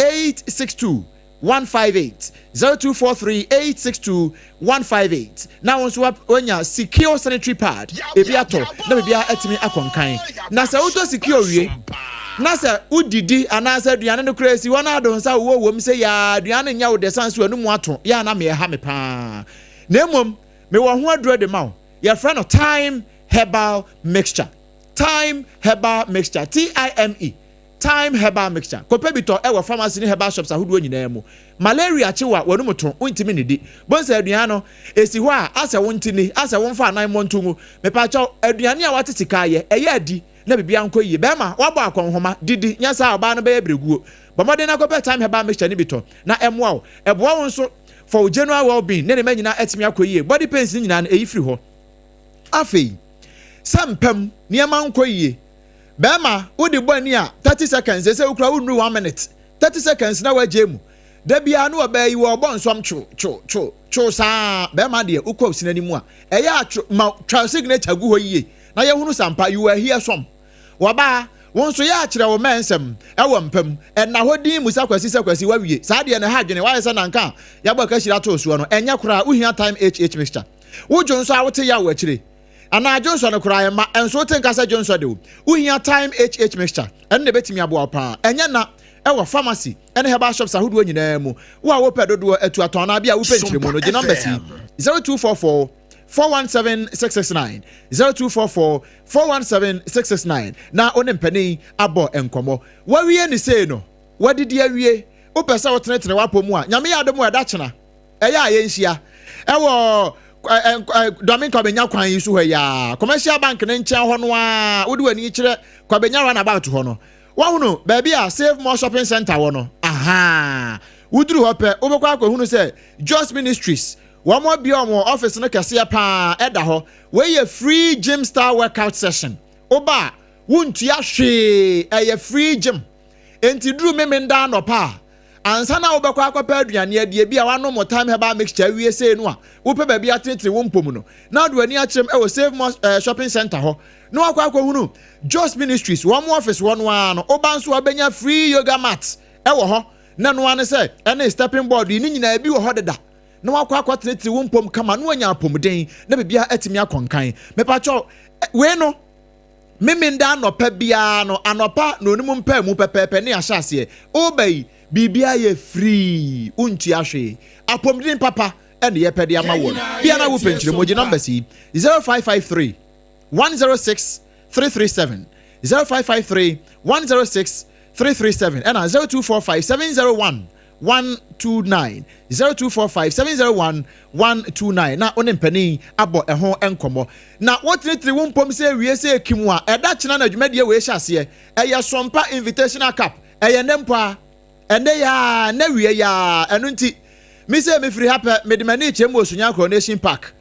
862 158 0243 862 158 na wo nso woanya secure sanitary pad ebi atɔ na biribiara atumi akɔ nkan. Na sɛ wotɔ secure wie na sɛ wodidi anaasɛ aduane no koraa si hɔ na ado nsa wowɔ wom sɛ yaa aduane no nyɛ wo dɛ san so anum ato yɛ a na meɛ ha me paa na mmom mewɔ ho aduro de ma wo yɛfrɛ no thyme herbal mixture thyme herbal mixture T-I-M-E Thyme Herbal Mixture, Kɔpɛ bi tɔ wɔ pharmacy ne herbal shops ahodoɔ nyinaa mu. Malaria kye wo a, w'anum to, wontumi nnidi. Bohu sɛ aduan no, ɛsi hɔ a, asɛ wonte nni, asɛ womfa anan mmɔ nto ngu. Mepakyɛw, aduane a woate sika ayɛ, ɛyɛ a di na biribiara nkɔ yie. Barima, woabɔ akɔnhoma, didi, nyɛ saa a ɔbaa no bɛyɛ berɛguo. Bɔ mmɔden na kɔpɛ Thyme Herbal Mixture no bi tɔ na ɛmmoa wo. Ɛboa wo nso for wo general well-being ne nneɛma nyinaa atumi akɔ yie. Body pains no nyinaa no, ɛyi firi hɔ. Afei, sɛ mpa mu nneɛma nkɔ yie, Bɛɛma, wo de bɔ ani a, 30 seconds, sese wo kura wo nnuru 1 minute, 30 seconds na w'agyae mu. Da biara ne ɔbaa yi wɔ ɔbɔ nsɔm two, two, two, two saa. Bɛɛma deɛ, wo kɔ sini anim a, ɛyɛ a two, ma twa signature gu hɔ yie na yɛ hunu sampa, you are here sɔm. Wɔbaa, wo nso yɛ a kyerɛ wo mɛ nsɛm ɛwɔ mpa mu, ɛnna hɔ din musa kwasi sɛ kwasi wawie, saa deɛ na ɛha adwene, wayɛ sɛ nanka a yɛabɔ akahyire ato soɔ no, ɛnyɛ koraa, wo hia time HH mixture. Wo dwo nso a wote yaw wɔ akyire. Anaa dwonsɔ no koraa ɛmma ɛnso wote nka sɛ dwonsɔ de wo. Wohia Thyme HH mixture, ɛno na ɛbɛtumi aboa wo paa. Ɛnyɛ na ɛwɔ pharmacy ne herbal shops ahodoɔ nyinaa mu. Wo a wopɛ dodoɔ atu atɔn anaa bi a wopɛ nkyerɛmu no, gye numbers yi, 0244 417 669, 0244 417 669 na wo ne mpanin abɔ nkɔmmɔ. Woawie ne sei no, woadidi awie, wopɛ sɛ wotenetene w'apɔ mu a, Nyame yɛ adom a ɛda kyena. Ɛyɛ a yɛnhyia ɛwɔ Dɔme Kwabenya kwan yi so hɔ yi a, Commercial Bank ne nkyɛn hɔ no a, wode w'ani kyerɛ Kwabenya runabout hɔ no, woahunu baabi a Save More Shopping Center wɔ no? Ahaa! Woduru hɔ pɛ, wobɛkɔ akɔhunu sɛ Jos Ministries, wɔn abue wɔn office no kɛseɛ paa ɛda hɔ. Wei yɛ free gym style workout session. Woba a, wontua hwee, ɛyɛ free gym. Enti duru Memenda anɔpa a, ansa na wobɛkɔ akɔpɛ aduane adi, ebi a woanom wo Thyme Herbal Mixture awie sei no a, wopɛ baabi atenetene wo mpɔ mu no, na wode w'ani akyerɛm wɔ Save More Shopping Centre hɔ, na woakɔ akɔhunu Jos Ministries, wɔn office hɔ no ara no, woba nso a wobɛnya free yoga mat wɔ hɔ, na ɛno ara ne sɛ ɛne stepping board yi ne nyinaa ebi wɔ hɔ deda, na woakɔ akɔtenetene wo mpɔ mu kama na woanya apɔmuden na biribiara atumi akɔ nkan. Mepakyɛw, wei no, Memenda anɔpa biara no, anɔpa na onim mpaamu pɛpɛɛpɛ ne ahyɛ aseɛ. Woba yi, biribiara yɛ free, wontua hwee. Apɔmuden papa na yɛpɛ de ama woɔ no. Bia na wopɛ nkyerɛmu, gye numbers yi, 0553 106 337, 0553 106 337 ɛna 0245 701 129, 0245 701 129 na wo ne mpanin abɔ ɛho nkɔmmɔ. Na wotenetene wo mpom sɛ awie sɛ ekim a, ɛda kyena na dwumadie wei hyɛ aseɛ. Ɛyɛ Sompa Invitational Cup. Ɛyɛ nnɛ mpo ara. Ɛnnɛ yi ara, nnɛ awia yi ara. Ɛno nti, me sɛ mefiri ha pɛ, mede m'ani rekyerɛ mu wɔ Sunyani Coronation Park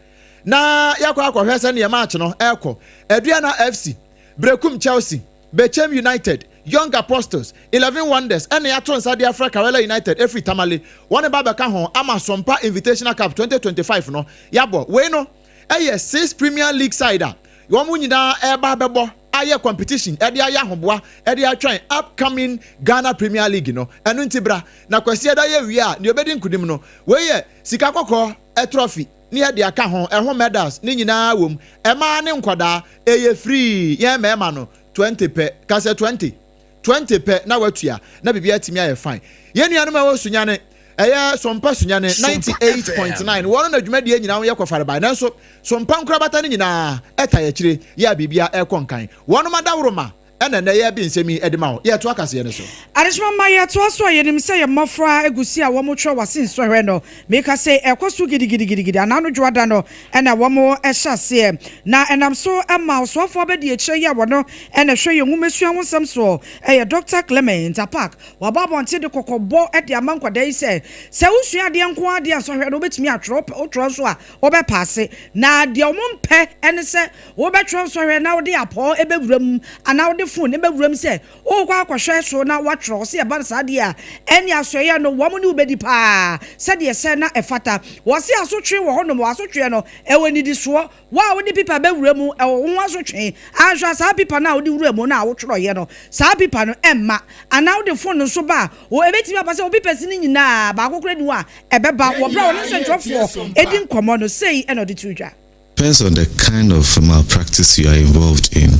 na yɛakɔ akɔhwɛ sɛdeɛ match no ɛrekɔ. Aduana FC, Berekum Chelsea. Bechem United, Young Apostles, Eleven Wonders ɛna yɛato nsa de afrɛ Karela United ɛfiri Tamale. Wɔn ba bɛka ho ama Sompa Invitational Cup 2025 no yɛabɔ. Wei no ɛyɛ six Premier League side a wɔn nyinaa ɛreba abɛbɔ ayɛ competition ɛde ayɛ ahoboa ɛde atwɛn upcoming Ghana Premier League no. Ɛno nti bra na Kwasiada yɛwie a nea ɔbɛdi nkunim no wei yɛ sika kɔkɔɔ trophy. ne yɛde aka ho, ɛho medals ne nyinaa wom, ɛmaa ne nkwadaa, ɛyɛ free, yɛn mmarima no, 20 pɛ, ka sɛ 20, 20 pɛ na watua, na biribiara atumi ayɛ fine. Yɛn nuanom a ɛwɔ Sunyani, ɛyɛ Sompa Sunyani 98.9, wɔn na dwumadie nyinaa ho yɛ kɔfarebae, nanso Sompa nkorabata no nyinaa ɛta yɛn akyire, yɛ a biribiara ɛrekɔ nkan. Wɔnom adaworoma Ɛna nnɛ yɛrebe nsɛm yi de ma wo. Yɛretoa kaseɛ no so. Adehyema mma yɛtoa so a yɛnim sɛ yɛn mmɔfra gu si a wɔtwerɛ w'ase nsɔhwɛ no. Meka sei ɛkɔ so gidigidigidigidi anaa dwoada no na wɔhyɛ aseɛ. Na ɛnam so ma ɔsoafoɔ abadiakyire yi a wɔno na ɛhwɛ yɛn nwomasua ho nsɛm soɔ yɛ Dɔkta Clement Apaak. Waba abɔnten de kɔkɔbɔ de ama nkwadaa yi sɛ, sɛ wosua adeɛ nko ara deɛ a nsɔhwɛ no wobɛtumi atwerɛ, wotwerɛ nso a wobɛpaase. Na deɛ wɔmpɛ ne sɛ Wobɛtwerɛ nsɔhwɛ na wode apɔɔ bɛwura mu anaa wode fon bɛwura mu sɛ worekɔ akɔhwɛ so na woatwerɛ. Wɔse ɛba no saa deɛ a, ɛnneɛ asoɛeɛ no wɔn ne wo bɛdi pa ara sɛdeɛ ɛsɛ na ɛfata. Wɔse asotwe wɔ hɔnom, asotweɛ no ɛwɔ nnidisoɔ. Wo a wode pipa bɛwura mu, ɛwɔ wo ho asotwe. Anhwɛ a saa pipa no a wode wuraa mu no a wotwerɛeɛ no, saa pipa no ɛmma. Anaa wode fon nso ba a, ɛbɛtumi aba sɛ wo pipas no nyinaa baako koraa nni hɔ a ɛbɛba. Wɔ berɛ a wɔne nsɛntwerɛfoɔ di nkɔmmɔ no, sei na ɔde too dwa. Depends on the kind of malpractice you are involved in.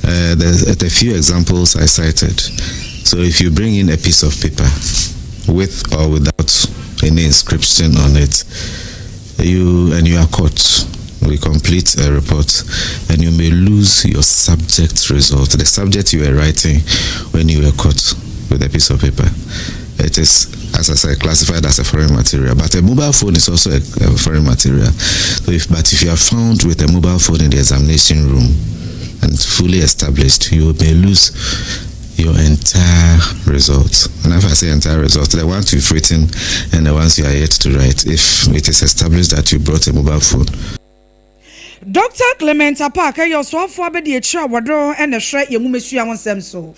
Uh, there's a few examples I cited. So if you bring in a piece of paper with or without any inscription on it, you and you are caught. We complete a report, and you may lose your subject result, the subject you were writing when you were caught with a piece of paper. It is, as I said, classified as a foreign material. But a mobile phone is also a, a foreign material. So if, but if you are found with a mobile phone in the examination room and fully established, you may lose your entire result. And if I say entire result, the ones you've written and the ones you are yet to write, if it is established that you brought a mobile phone. Dɔkta Clement Apaak yɛ ɔsoafoɔ abadiakyire a wɔno na ɛhwɛ yɛn nwomasua ho nsɛm so.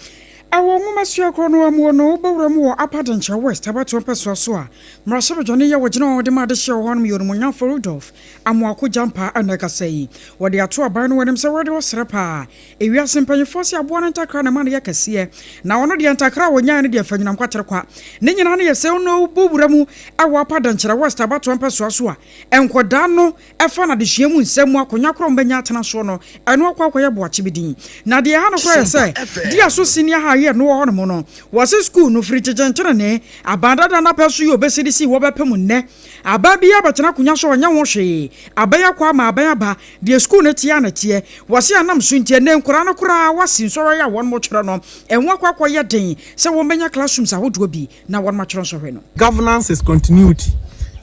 Wɔ nwomasua korɔ no ara mu no, wobɛwura mu wɔ Upper Denkyira West abatoɔ mpɛsoa so a, mmarahyɛbadwani yi a wɔgyina hɔ de ma adehyeɛ wɔ hɔnom yɛ Onimuonyamfoɔ Rudolph Amoako Gyampaa na ɛkasa yi. Wɔde ato aban no anim sɛ wɔde ɔsrɛ paa Ewiase mpanyimfoɔ se aboa no ntakra na ɛma no yɛ kɛseɛ, na ɔno deɛ ntakra a ɔnyaeɛ no deɛ fanyinam kwatere kwa. Ne nyinaa no yɛ sɛ ɔno bɔ wura mu wɔ Upper Dankyerɛ West abatoɔ mpɛsoa so a, nkɔdaa no fa no adesua mu nsɛm mu akonnwa korɔ a wɔbɛnya atena soɔ no, ɛno akɔ akɔyɛ boakye bi din. Na deɛ ɛha no koraa yɛ sɛ, Dia so Senior High yɛ no wɔ hɔnom no, wɔse sukuu no firi kyekyentrenee, aban dada no apɛ so yi ɔbɛsi de sii hɔ bɛpem nnɛ. Aban biara bɛtena akonnwa so a ɔnyɛ ho hwee. Aban akɔ ama aban aba, Deɛ sukuu no teɛ ara na ɛteɛ. Wɔse anam so nti ɛnnɛ nkwadaa no koraa wɔasi nsɔhwɛ a wɔn twerɛ no, ɛho akɔ akɔyɛ den sɛ wɔn bɛnya classrooms ahodoɔ bi na wɔn atwerɛ nsɔhwɛ no. Governance is continuity.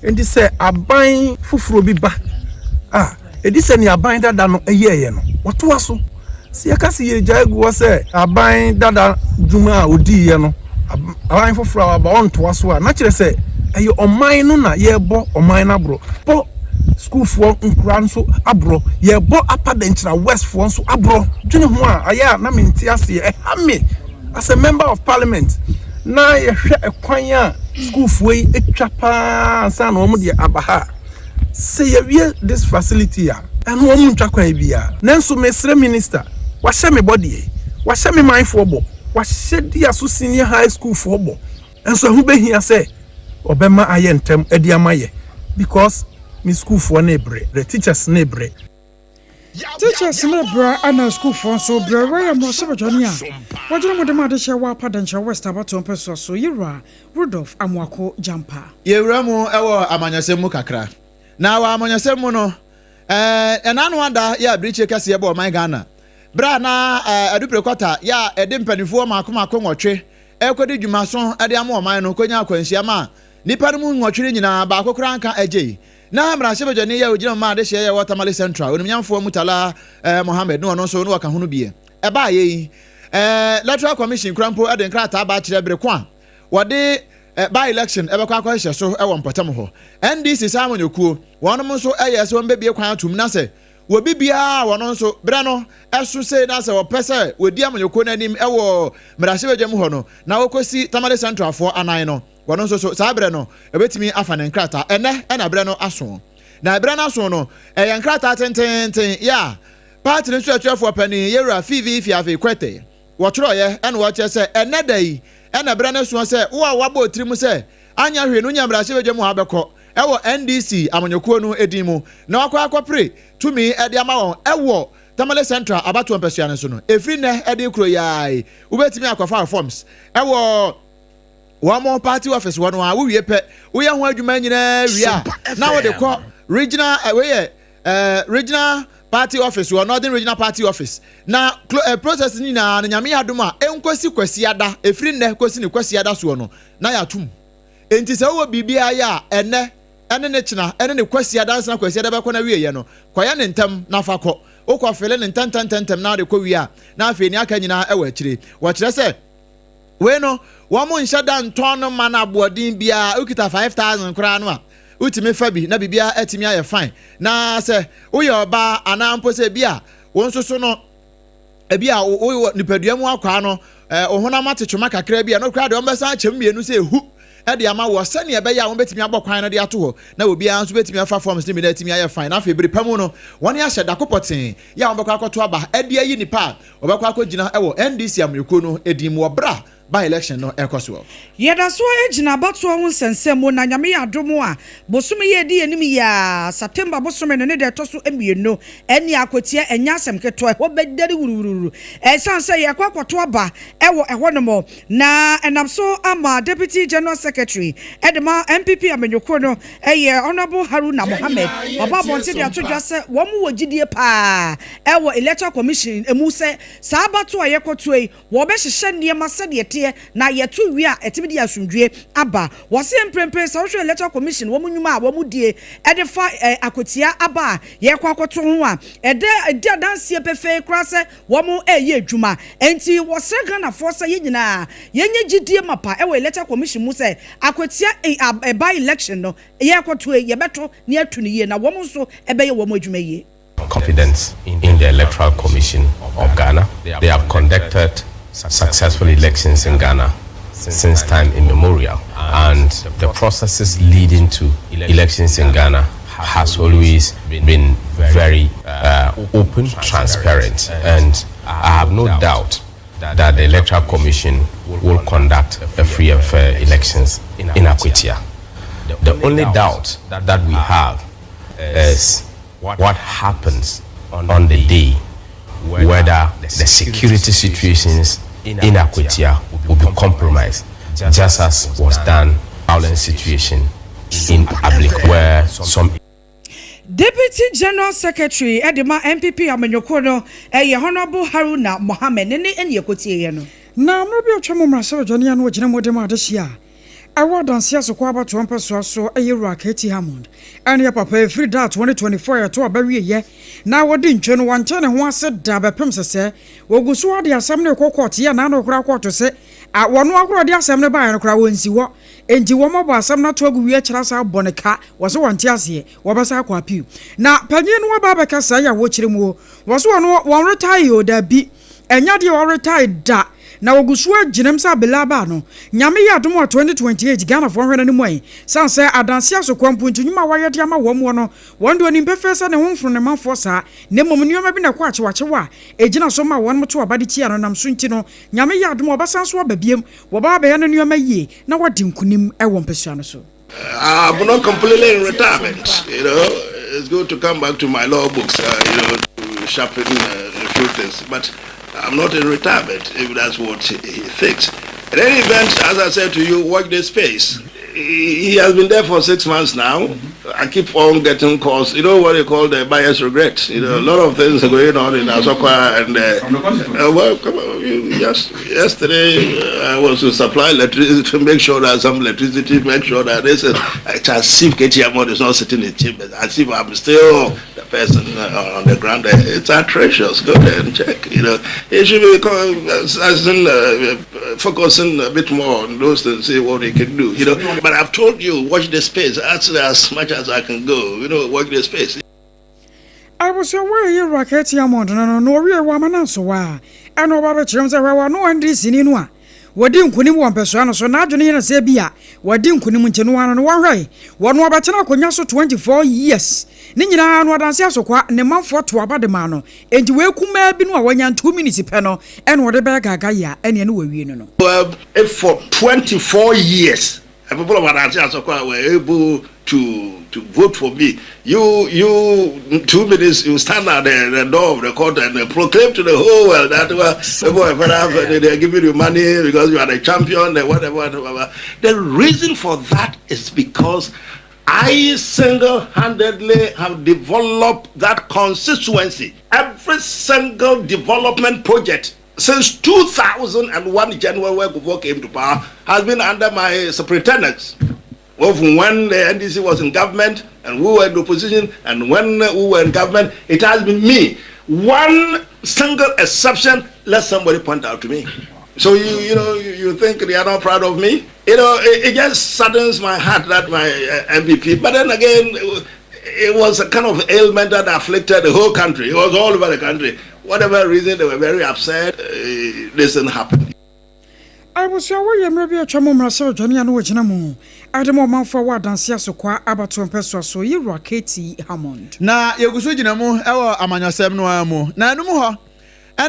Enti sɛ aban foforɔ bi ba a, ɛdi sɛ nea aban dada no yɛeɛ no, wɔtoa so. Sɛ yɛka sɛ yɛgyae gu hɔ sɛ aban dada dwuma a ɔdiiɛ no Aban foforɔ a waba ɔntoa so a, na kyerɛ sɛ ɛyɛ ɔman no na yɛrebɔ ɔman no aborɔ. Bɔ sukuufoɔ nkura nso aborɔ. Yɛrebɔ Upper Denkyira West foɔ nso aborɔ. Dwene ho a, ayɛ a na mente aseɛ. Ɛha me as a member of parliament na yɛhwɛ ɛkwan a sukuufoɔ yi atwa paa ansa na wɔn deɛ aba ha. Sɛ yɛwie this facility a, ɛno wɔn ntwa kwan biara. Nanso mesrɛ minister, wahyɛ me bɔ deɛ, wahyɛ me manfoɔ bɔ. Wahyɛ Diaso Senior High School foɔ bɔ nso ɛho bɛhia sɛ ɔbɛma ayɛ ntɛm de ama yɛ because me school foɔ no rebrɛ, the teachers no rebrɛ. Teachers no rebrɛ ɛna school foɔ nso rebrɛ. Wei yɛ mmarahyɛbadwani a wɔgyina mu de ma adehyeɛ wɔ Apa Dankyerɛ West abatoɔ mpɛsoa so, Yewura Rudolph Amoako Gyampa. Yɛwura mu wɔ amanyɔsɛm mu kakra. Na wɔ amanyɔsɛm mu no, ɛna ano ada yɛ abirikyie kɛseɛ bɔ ɔman Ghana. Berɛ a na Adupre Kwata yɛ a ɛde mpanimfoɔ mmaako mmaako nwɔtwe rekɔdi dwumaso de ama ɔman no kɔnya akwanhyia maa nnipa no mu nwɔtwe no nyinaa baako koraa anka agyei. Na mmarahyɛbadwani yi a ɔgyina mu ma adehyeɛ yɛ wɔ Tamale Central, Onimnyamfoɔ Murtala Mohammed ne ɔno nso na ɔka ho no bie. Ɛbaeɛ yi, Electoral Commission koraa mpo de nkrataa ba kyerɛ bere ko a wɔde by-election bɛkɔ akɔhyehyɛ so wɔ mpɔtam hɔ. NDC saa amanyɔkuo, wɔnom nso yɛɛ sɛ wɔbɛbie kwan atom na sɛ Obi biara a ɔno nso berɛ no so sei na sɛ ɔpɛ sɛ ɔdi amanyɔkuo no anim wɔ mmarahyɛbadwam hɔ no na ɔkɔsi Tamale Centralfoɔ anan no, ɔno nso so saa berɛ no ɔbɛtumi afa ne nkrataa. Ɛnnɛ na berɛ no aso. Na berɛ no aso no, ɛyɛ nkrataa tenteenten yɛ a party no kyerɛkyerɛfoɔ panin Yɛwura Fiivi Fiavi Kwetey wɔtwerɛeɛ na wɔkyerɛ sɛ ɛnnɛ da yi na berɛ no soɔ sɛ wo a woabɔ wo tirim sɛ anyɛ hwee no wonya mmarahyɛbadwam hɔ abɛkɔ wɔ NDC amanyɔkuo no din mu na wakɔ akɔpere tumi de ama wɔn wɔ Tamale Central abatoɔ mpasua no so no, ɛfiri nnɛ de rekuro yi ara yi, wobɛtumi akɔfa wo forms wɔ wɔn party office hɔ no ara, wowie pɛ, woyɛ ho adwuma nyinaa wie a, na wode kɔ regional, wei yɛ eh, regional party office wɔ Northern Regional Party office na eh, process no nyinaa no Nyame yɛ adom a ɛnkɔsi Kwasiada, ɛfiri nnɛ kɔsi ne Kwasiada soɔ no na yɛatom. Enti sɛ wowɔ biribiara yɛ a, ɛnnɛ, ɛne ne kyena, ɛne ne Kwasiada ansa na Kwasiada bɛkɔ n'awieeɛ no, kɔyɛ no ntɛm na fa kɔ. Wokɔ fele no ntɛmntɛmntɛmntɛm na wode kɔ wie a, na afei nea aka nyinaa wɔ akyire. Wɔkyerɛ sɛ, wei no, wɔnhyɛ da ntɔn no mma no aboɔden biara, wokita 5,000 koraa no a, wotumi fa bi na biribiara atumi ayɛ fine. Na sɛ woyɛ ɔbaa anaa mpo sɛ bi a wo nso so no, ebi a wowɔ nipadua mu akwaa no, wo honam ate twoma kakra bi a, ɛno koraa deɛ wɔbɛsan akyɛm mmienu sɛ ehu de ama wɔ sɛnea ɛbɛyɛ a wɔbɛtumi abɔ kwan no de ato hɔ na obiara nso bɛtumi afa forms no bi na atumi ayɛ fine. Na afei bere pa mu no, wɔn ahyɛ da ko pɔtee yɛ a wɔbɛkɔ akɔto aba de ayi nipa a wɔbɛkɔ akɔgyina wɔ NDC amanyɔkuo no din mu wɔ berɛ a by election no ɛkɔ soɔ. Yɛda so ara gyina abatoɔ ho nsɛnsɛm mu na Nyame yɛ adom a, bosome yi a ɛdi yɛn anim yi ara, September bosome no ne da ɛtɔ so mmienu, ɛne akwatia ɛnyɛ asɛm ketewa, ɛhɔ bɛdɛre wuruwuruwuru ɛsiane sɛ yɛrekɔ akɔto aba wɔ ɛhɔ nom na ɛnam so ama Deputy General Secretary de ma NPP amanyɔkuo no yɛ Honourable Haruna Mohammed waba abɔnten de ato dwa sɛ wɔn wɔ gyidie paa wɔ Electoral Commission mu sɛ saa abatoɔ a yɛrekɔtoɔ yi Wɔbɛhyehyɛ nneɛma sɛdeɛ ɛteɛ na yɛto wie a ɛtumi de asomdwoeɛ aba. Wɔse mprempren sɛ wohwɛ Electoral Commission wɔn nnwuma a wɔn die de fa Akwatia aba a yɛrekɔ akɔto ho a, ɛda ɛdi adanseɛ pefee koraa sɛ wɔn reyɛ adwuma. Enti wɔsrɛ Ghanafoɔ sɛ yɛn nyinaa yɛnyɛ gyidie mapa wɔ Electoral Commission mu sɛ Akwatia by election no yɛrekɔto yi yɛbɛto na yɛato no yie na wɔn nso bɛyɛ wɔn adwuma yie. Confidence in the Electoral Commission of Ghana. They have conducted successful elections in Ghana since time immemorial, and the processes leading to elections in Ghana has always been very uh, open, transparent, and I have no doubt that the Electoral Commission will conduct a free and fair elections in Akwatia. The only doubt that we have is what happens on the day, whether the security situations in Akwatia will be compromised, just as was done violent situation in Ablik, where some Deputy General Secretary de ma NPP amanyɔkuo no yɛ Honourable Haruna Mohammed ne ne ɛne ɛkɔtieeɛ no. Na mmerɛ bi a atwam mmarahyɛbadwani a na ɔgyina mu de ma adehyeɛ a ɛwɔ Adanse Asokwa abatoɔ mpɛsoa so yɛ Wura KT Hammond ɛne yɛ papa ɛfiri da 2024 a yɛto aba wieɛ na wɔdi ntwe no wɔnte ne ho ase da bɛpem sɛsɛ wɔgu so ara de asɛm no rekɔ kɔɔte yɛ naano koraa kɔɔto se. A Wɔn ahorow de asɛm no baeɛ no koraa wɔnsi hɔ. Enti wɔabɔ asɛm no ato agu wie akyerɛ asan abɔ no ka. Wɔse wɔnte aseɛ. Wɔbɛsan akɔ appeal. Na panyin no aba abɛka saa yi a wɔkyerɛ mu o. Wɔse wɔn wɔn retae o, dabi. Ɛnyɛ adeɛ a wɔretae da. Na wɔgu so ara gyinam sɛ abelaa baa no. Nyame yɛ adom a 2028 Ghanafoɔ nhwɛ n'anim ɛ. Sane sɛ adanse asokoa mpuntu nnwuma a wayɛ de ama wɔn no, wɔn deɛ ɔnim pefee sɛ ne ho mfono ne manfoɔ saa. Na mmom nneɛma bi na ɛkɔ akyewakyew a ɛgyina so ma wɔn to aba de tia no nam so nti no, Nyame yɛ adom a ɔbɛsan so aba biom, wɔbɛba abɛyɛ no nneɛma yie na wadi nkunim wɔ mpasua no so. I'm not completely in retirement, you know. It's good to come back to my law books, uh, you know, to sharpen uh, a few things. But I'm not in retirement, if that's what he, he thinks. In any event, as I said to you, watch this space. He, he has been there for six months now. I keep on getting calls. You know what they call the buyer's regret. You know, a lot of things are going on in Asokwa and uh, uh, well, come on, you, just yesterday uh, I was to supply electricity to make sure that some electricity, make sure that this is it's as if KT Hammond is not sitting in chambers, as if I'm still the person uh, on the ground there. It's atrocious. Go there and check. You know, he should be as in, uh, focusing a bit more on those things, see what he can do. You know, but I've told you, watch the space. That's as much as I can go. You know, watch the space. Abusua wɔ yɛ wura Kate Hammond no no na ɔwie wɔ amana nso wa ɛna ɔba bɛkyerɛ mu sɛ hwɛ wɔ no NDC ni no a wɔdi nkunim wɔ mpɛsoa no so n'adwene yɛ no sɛ bi a wɔdi nkunim nti no ano no wɔhwɛ wɔn wɔbɛtena akonnwa so 24 years ne nyinaa no adanse asokwa ne manfoɔ to aba de maa no enti wei kumaa bi no a wɔnya 2 minutes pɛ no ɛna wɔde bɛyɛ gaga yɛ a ɛne ɛne wɔawie no no. Well, if for 24 years the people of Adansi Asokwa were able to to vote for me, you you two minutes you stand at the, the door of the court and uh, proclaim to the whole world that well, people they are giving you money because you are the champion and whatever, whatever. The reason for that is because I single-handedly have developed that constituency. Every single development project since 2001 January when Kufuor came to power has been under my superintendence. Both when the NDC was in government and we were in opposition, and when we were in government, it has been me. One single exception, let somebody point out to me. So you you know you, you think they are not proud of me? You know it, it just saddens my heart that my uh, MVP. But then again, it was a kind of ailment that afflicted the whole country. It was all over the country. Whatever reason, they were very upset. Uh, this didn't happen. Abusua wɔ yɛ mmerɛ bi atwa mu mmarahyɛbadwani a na wɔgyina mu de ma ɔmanfoɔ wɔ Adanse Asokwa abatoɔ mpɛsoa so, Yewura KT Hammond. Na yɛgu so gyina mu wɔ amanyɔsɛm no ara mu. Na ɛno mu hɔ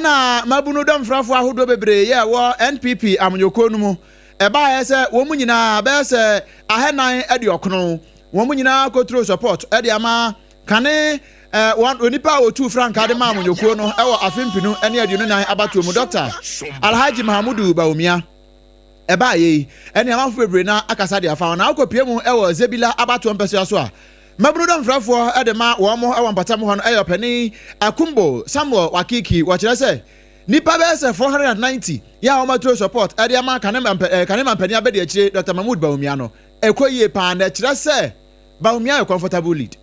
na mmabunu dɔmfrafoɔ ahodoɔ bebree yɛ wɔ NPP amanyɔkuo no mu. Ɛbaeɛ sɛ wɔn mu nyinaa bɛyɛ sɛ ahɛnan aduɔkono, wɔn mu nyinaa kɔturo support de ama kane wɔn onipa a wɔtuu frankaa de maa amanyɔkuo no wɔ afe mpenu ne 24 abatoɔ mu, Dɔkta Alhaji Mahamudu Bawumia. Ɛbaeɛ yi, ɛne amanfo bebree na akasa de afa ho. Na wokɔpue mu wɔ Zebilla abatoɔ mpɛsoa so a, mmabunu dɔmfrɛfoɔ de ma wɔn wɔ mpɔtam hɔ no yɛ ɔpanin Akumbo Samuel Wakiki. Wɔkyerɛ sɛ nnipa bɛyɛ sɛ 490 yɛ a wɔaturo support de ama kane mampanin abadiakyire Dɔkta Mahmood Bawumia no. Ɛkɔ yie paa na ɛkyerɛ sɛ Bawumia yɛ comfortable lead.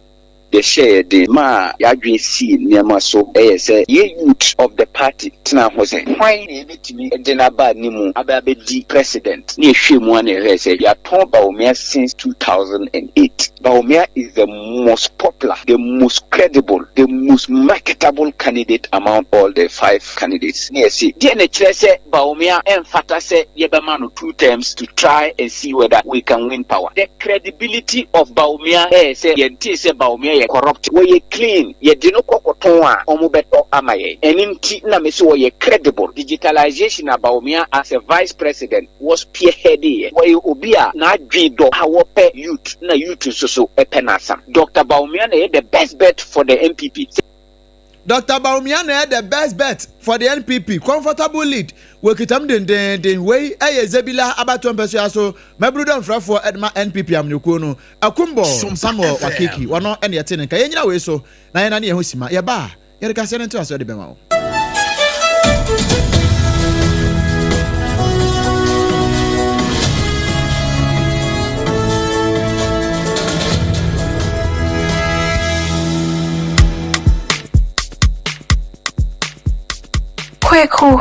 Deɛ ɛhyɛɛ yɛ den maa y'adwene sii nneɛma so yɛ sɛ yɛ youth of the party tenaa ho sɛ hwan na yɛbɛtumi de no aba animu aba abɛdi president na yɛhwɛɛ mu ara na yɛhwɛɛ sɛ yɛatɔn Bawumia since 2008. Bawumia is the most popular, the most credible, the most marketable candidate among all the five candidates na yɛse deɛ na ɛkyerɛ sɛ Bawumia ɛmfata sɛ yɛbɛma no two terms to try and see whether we can win power. The credibility of Bawumia ɛyɛ sɛ yɛntee sɛ Bawumia yɛ corrupt, wɔyɛ clean, yɛde no kɔ kɔtɔn a wɔn bɛtɔ ama yɛn. Ɛno nti na mese wɔyɛ credible. Digitalization a Bawumia as a vice president wɔ spearheadeeɛ. Wɔyɛ obi a n'adwene dɔ a wɔpɛ youth na youth nso so pɛ n'asɛm. Doctor Bawumia na ɛyɛ the best bet for the NPP. Doctor Bawumia na ɛyɛ the best bet for the NPP, comfortable lead, wɔkita mu dendeenden, wei yɛ Zebilla abatoɔ mpɛsoa so mmabunu dɔmfrɛfoɔ de ma NPP amanyɔkuo no, Akumbor Samuel Wakiki, wɔno na yɛte ne nka. Yɛnnyina wei so na yɛnane yɛn ho sima, yɛba a, yɛde kaseɛ no ntoasoɔ de bɛma wo. Kweku,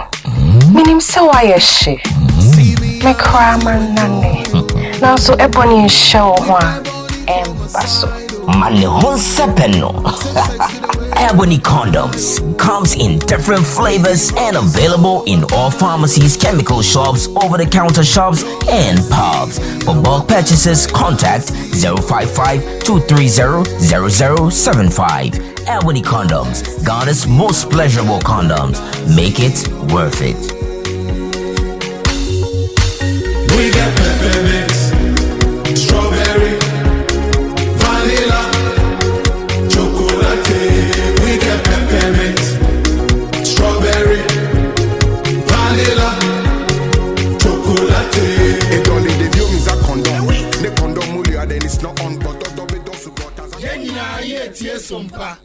minim sɛ woayɛ hye. Me koraa manna nnɛ. Nanso ɛbɔ ne nhyɛ wo ho a, ɛmba so. Ma ne ho nsɛpɛ no. Ebony condoms comes in different flavors and available in all pharmacies, chemical shops, over-the-counter shops, and pubs. For bulk purchases, contact 055 230 0075. Ebony condoms, Ghana's most pleasurable condoms. Make it worth it. We get peppermint, strawberry, vanilla, chocolate. We get peppermint, strawberry, vanilla, chocolate. It only the view means a condom. The condom then it's not on, but Yɛn nyinaa yɛretie Sompa.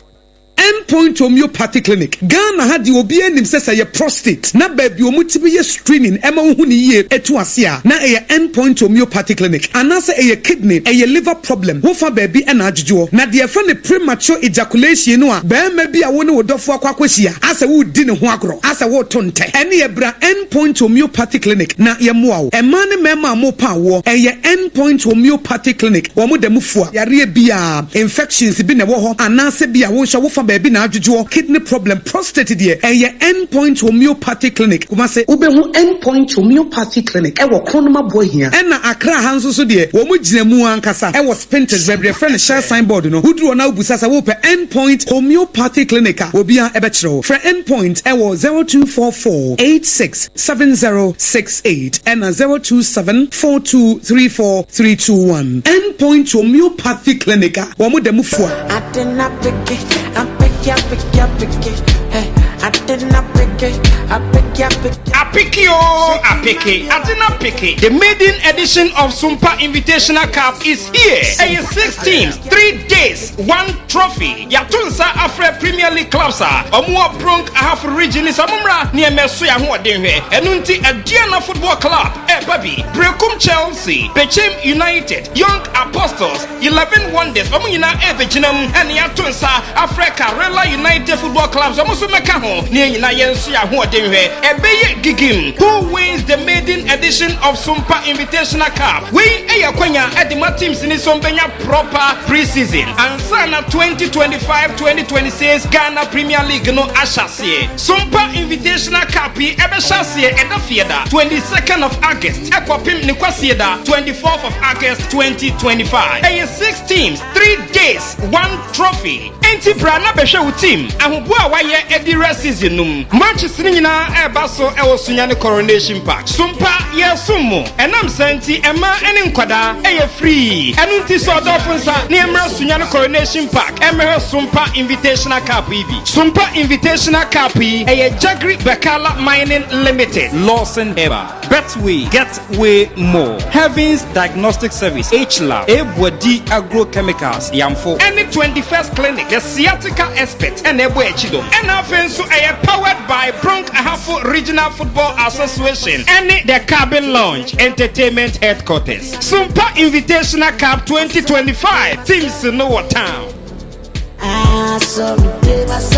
Endpoint Homeopathy Clinic, Ghana ha deɛ obiara nim sɛ sɛ ɛyɛ prostate na baabi a wɔtumi yɛ screening ɛma wohu no yie ɛtu ase a na ɛyɛ Endpoint Homeopathy Clinic anaasɛ ɛyɛ kidney, ɛyɛ liver problem, wofa baabi ɛna adwodwoɔ. Na deɛ yɛfrɛ no premature ejaculation no a barima bi a wo ne wo dɔfoɔ akɔ akɔhyia asɛ woredi ne ho agorɔ asɛ woreto ntɛ ɛneɛ bra Endpoint Homeopathy Clinic na yɛmmoa wo. Mmaa ne mmarima a mopa awoɔ ɛyɛ Endpoint Homeopathy Clinic wɔn da mu fua yareɛ biara, infections bi na ɛwɔ hɔ anaasɛ bi a wo nso wofa baabi na adwodwoɔ, kidney problem, prostate deɛ ɛyɛ End Point Homeopathy Clinic, Kumasi. Wobɛhu End Point Homeopathy Clinic ɛwɔ Kronum Aboahia. Ɛna Accra ha nso so deɛ wɔn gyina mu ankasa ɛwɔ Spintex baabi yɛfrɛ no Shell sign board no, woduru hɔ na wobisa sɛ wopɛ End Point Homeopathy Clinic a obiara ɛbɛkyerɛ wo. Frɛ End Point ɛwɔ 0244 86 7068 ɛna 027 4234 321. End Point Homeopathy Clinic a wɔn da mu fua. I did not pick it, I pick ya, pick ya, pick it. Hey, I did not pick it, I pick ya, pick ya. Apeke oo, apeke, ade no apeke. The maiden edition of Sumpa Invitational Cup is here. Ɛyɛ six teams, 3 days, one trophy. Yɛato nsa afrɛ Premier League clubs a ɔmo wɔ Brong Ahafo region sɛ ɔmo mmra ne ɛmɛso yɛn ahoɔden hwɛ. Ɛno nti Aduana Football Club ɛɛba bi, Berekum Chelsea, Bechem United, Young Apostles, 11 Wonders, ɔmo nyinaa ɛɛbɛgyina mu. Ɛne yɛato nsa afrɛ Karela United Football Clubs, ɔmo nso mɛka ho ne yɛn nyinaa yɛn nso yɛn ahoɔden hwɛ. Ɛbɛyɛ gigim. Who wins the maiden edition of Sumpa Invitational Cup? Wei ɛyɛ kwanya ɛde ma teams ni so mbɛnya proper pre-season ansa na 2025-2026 Ghana Premier League no ahyɛ aseɛ. Sumpa Invitational Cup yi ɛbɛhyɛ aseɛ ɛda Fieda 22nd of August ɛkɔpem ne Kwasieda 24th of August 2025. Ɛyɛ six teams, 3 days, one trophy. Enti bra na bɛhwɛ wo team ahoboa a wayɛ ɛdi rɛ season no mu. Matches no nyinaa ɛreba so ɛwɔ Sunyani Coronation Park. Sumpa yɛsom mo. Ɛnam sɛ nti ɛma ɛne nkwadaa ɛyɛ free. Ɛno nti sɛ ɔdɔfo nsa ne ɛmmra Sunyani Coronation Park ɛmmɛhwɛ Sumpa Invitational Cup yi bi. Sumpa Invitational Cup yi ɛyɛ Jagri Bekala Mining Limited, Lawson Herbal, Betway, Get Way More, Heavens Diagnostic Service, H-Lab, Ebuadi Agrochemicals, Yamfo, ɛne 21st Clinic, the sciatica expert, ɛna ɛbɔ akyi dɔm. Ɛna afei nso ɛyɛ powered by Brong Ahafo Regional Football Association ɛne the Cabin Lounge Entertainment Headquarters. Sumpa Invitational Cup 2025 teams no wɔ town.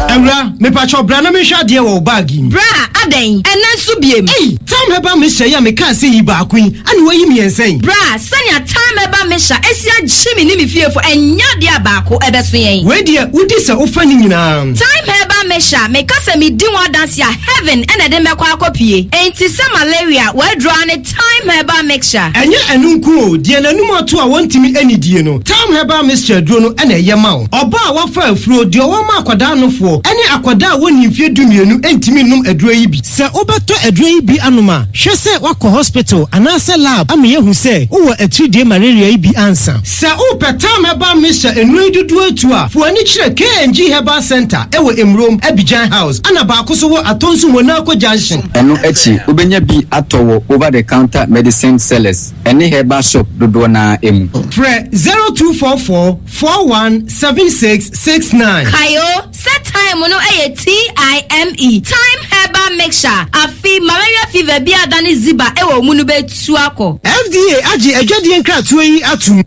Awura, mepakyɛw bra na menhwɛ adeɛ wɔ wo bag yi mu. Bra, adɛn? Ɛnɛ nso biem? Ei, Time Herbal Mixture yi a mekaa sɛ yi baako yi, ane wayi mmiɛnsa yi. Bra, sɛnea Time Herbal Mixture esi agye me ne me fiefo, ɛnyɛ adeɛ a baako ɛbɛso yɛn. Wei deɛ, wodi sɛ wofa ne nyinaa. Time Herbal Mixture, meka sɛ medi ho adanse a, heaven ɛna ɛde mɛkɔ akɔpie. Enti sɛ malaria, wɔadura ne Time Herbal Mixture. Ɛnyɛ ɛno nko o, deɛ n'anum ato a wɔntumi anidie no, Time Herbal Mixture duro no ɛna ɛyɛ ma wo. Ɔbaa a wafa afuro, deɛ ɔwɔ ma akwadaa nofoɔ, ɛne akwadaa a wɔnni mfeɛ 12 ntumi nnom aduro yi bi. Sɛ wobɛtɔ aduro yi bi anom a, hwɛ sɛ woakɔ hospital anaasɛ lab ama yɛahu sɛ wowɔ atiridie malaria yi bi ansa. Sɛ wopɛ Time Herbal Mixture nnuro yi dodoɔ atu a, fo ani kyerɛ KNG Herbal Center ɛwɔ Emurom, Abidjan House, ana baako so wɔ Atonsu Monaco Junction. Ɛno akyi, wobɛnya bi atɔ wɔ over the counter medicine sellers ɛne herbal shop dodoɔ naa mu. Frɛ 0244 417669. Kayo sɛ Time no ɛyɛ Time, Time Herbal Mixture. Afi malaria fever bi adane ziba ɛwɔ mu no bɛtu akɔ. FDA agye adwadeɛ nkratoɔ yi atom.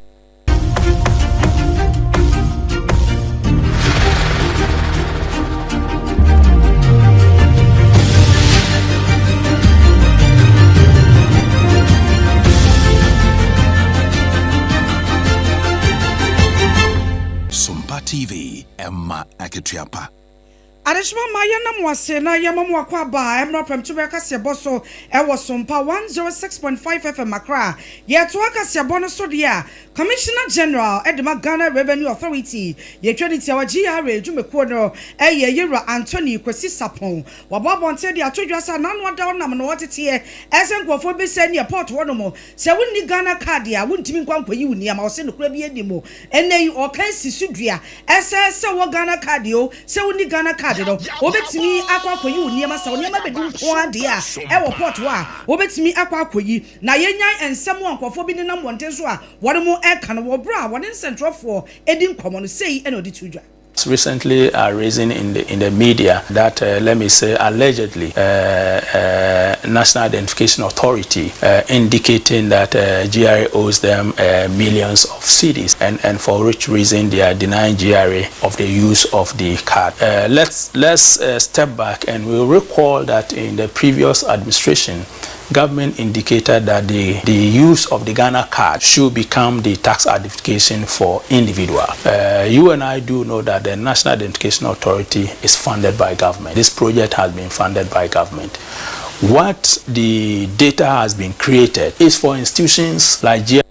akatua pa. Adehyema mma yɛnna mo ase na yɛma mo akwaaba a ɛmmra prɛmtoberɛ kaseɛbɔ so wɔ Sompa 106.5 FM Accra. Yɛretoa kaseɛbɔ no so deɛ a, Commissioner General de ma Ghana Revenue Authority, yɛtwa ne tiawa GRA dwumakuo no yɛ Yewura Anthony Kwasi Sarpong. Wabɔ abɔnten de ato dwa sɛ anano ada ɔnam na ɔteteɛ sɛ nkurɔfoɔ bɛsiane airport hɔnom. Sɛ wonni Ghana card a, wontumi nkɔ ankɔyi wo nneɛma. Ɔse nokorɛ biara nni mu. Ɛnnɛ yi, ɔka si so dua sɛ, sɛ wowɔ Ghana card o, sɛ wonni Ghana card no, wobɛtumi akɔ akɔyi wo nneɛma. Sɛ wo nneɛma bɛdu nko ara deɛ a, ɛwɔ port hɔ a, wobɛtumi akɔ akɔyi. Na yɛnyae nsɛm a nkurɔfoɔ bi nenam mmɔnten so a wɔreka no wɔ berɛ a wɔne nsɛntwerɛfoɔ redi nkɔmmɔ no, sei na ɔde too dwa. Recently arisen in the in the media that uh, let me say allegedly uh, uh, National Identification Authority uh, indicating that uh, GRA owes them uh, millions of cedis and and for which reason they are denying GRA of the use of the card. Uh, let's let's uh, step back and we'll recall that in the previous administration government indicated that the, the use of the Ghana card should become the tax identification for individual. Uh, you and I do know that the National Identification Authority is funded by government. This project has been funded by government. What the data has been created is for institutions like G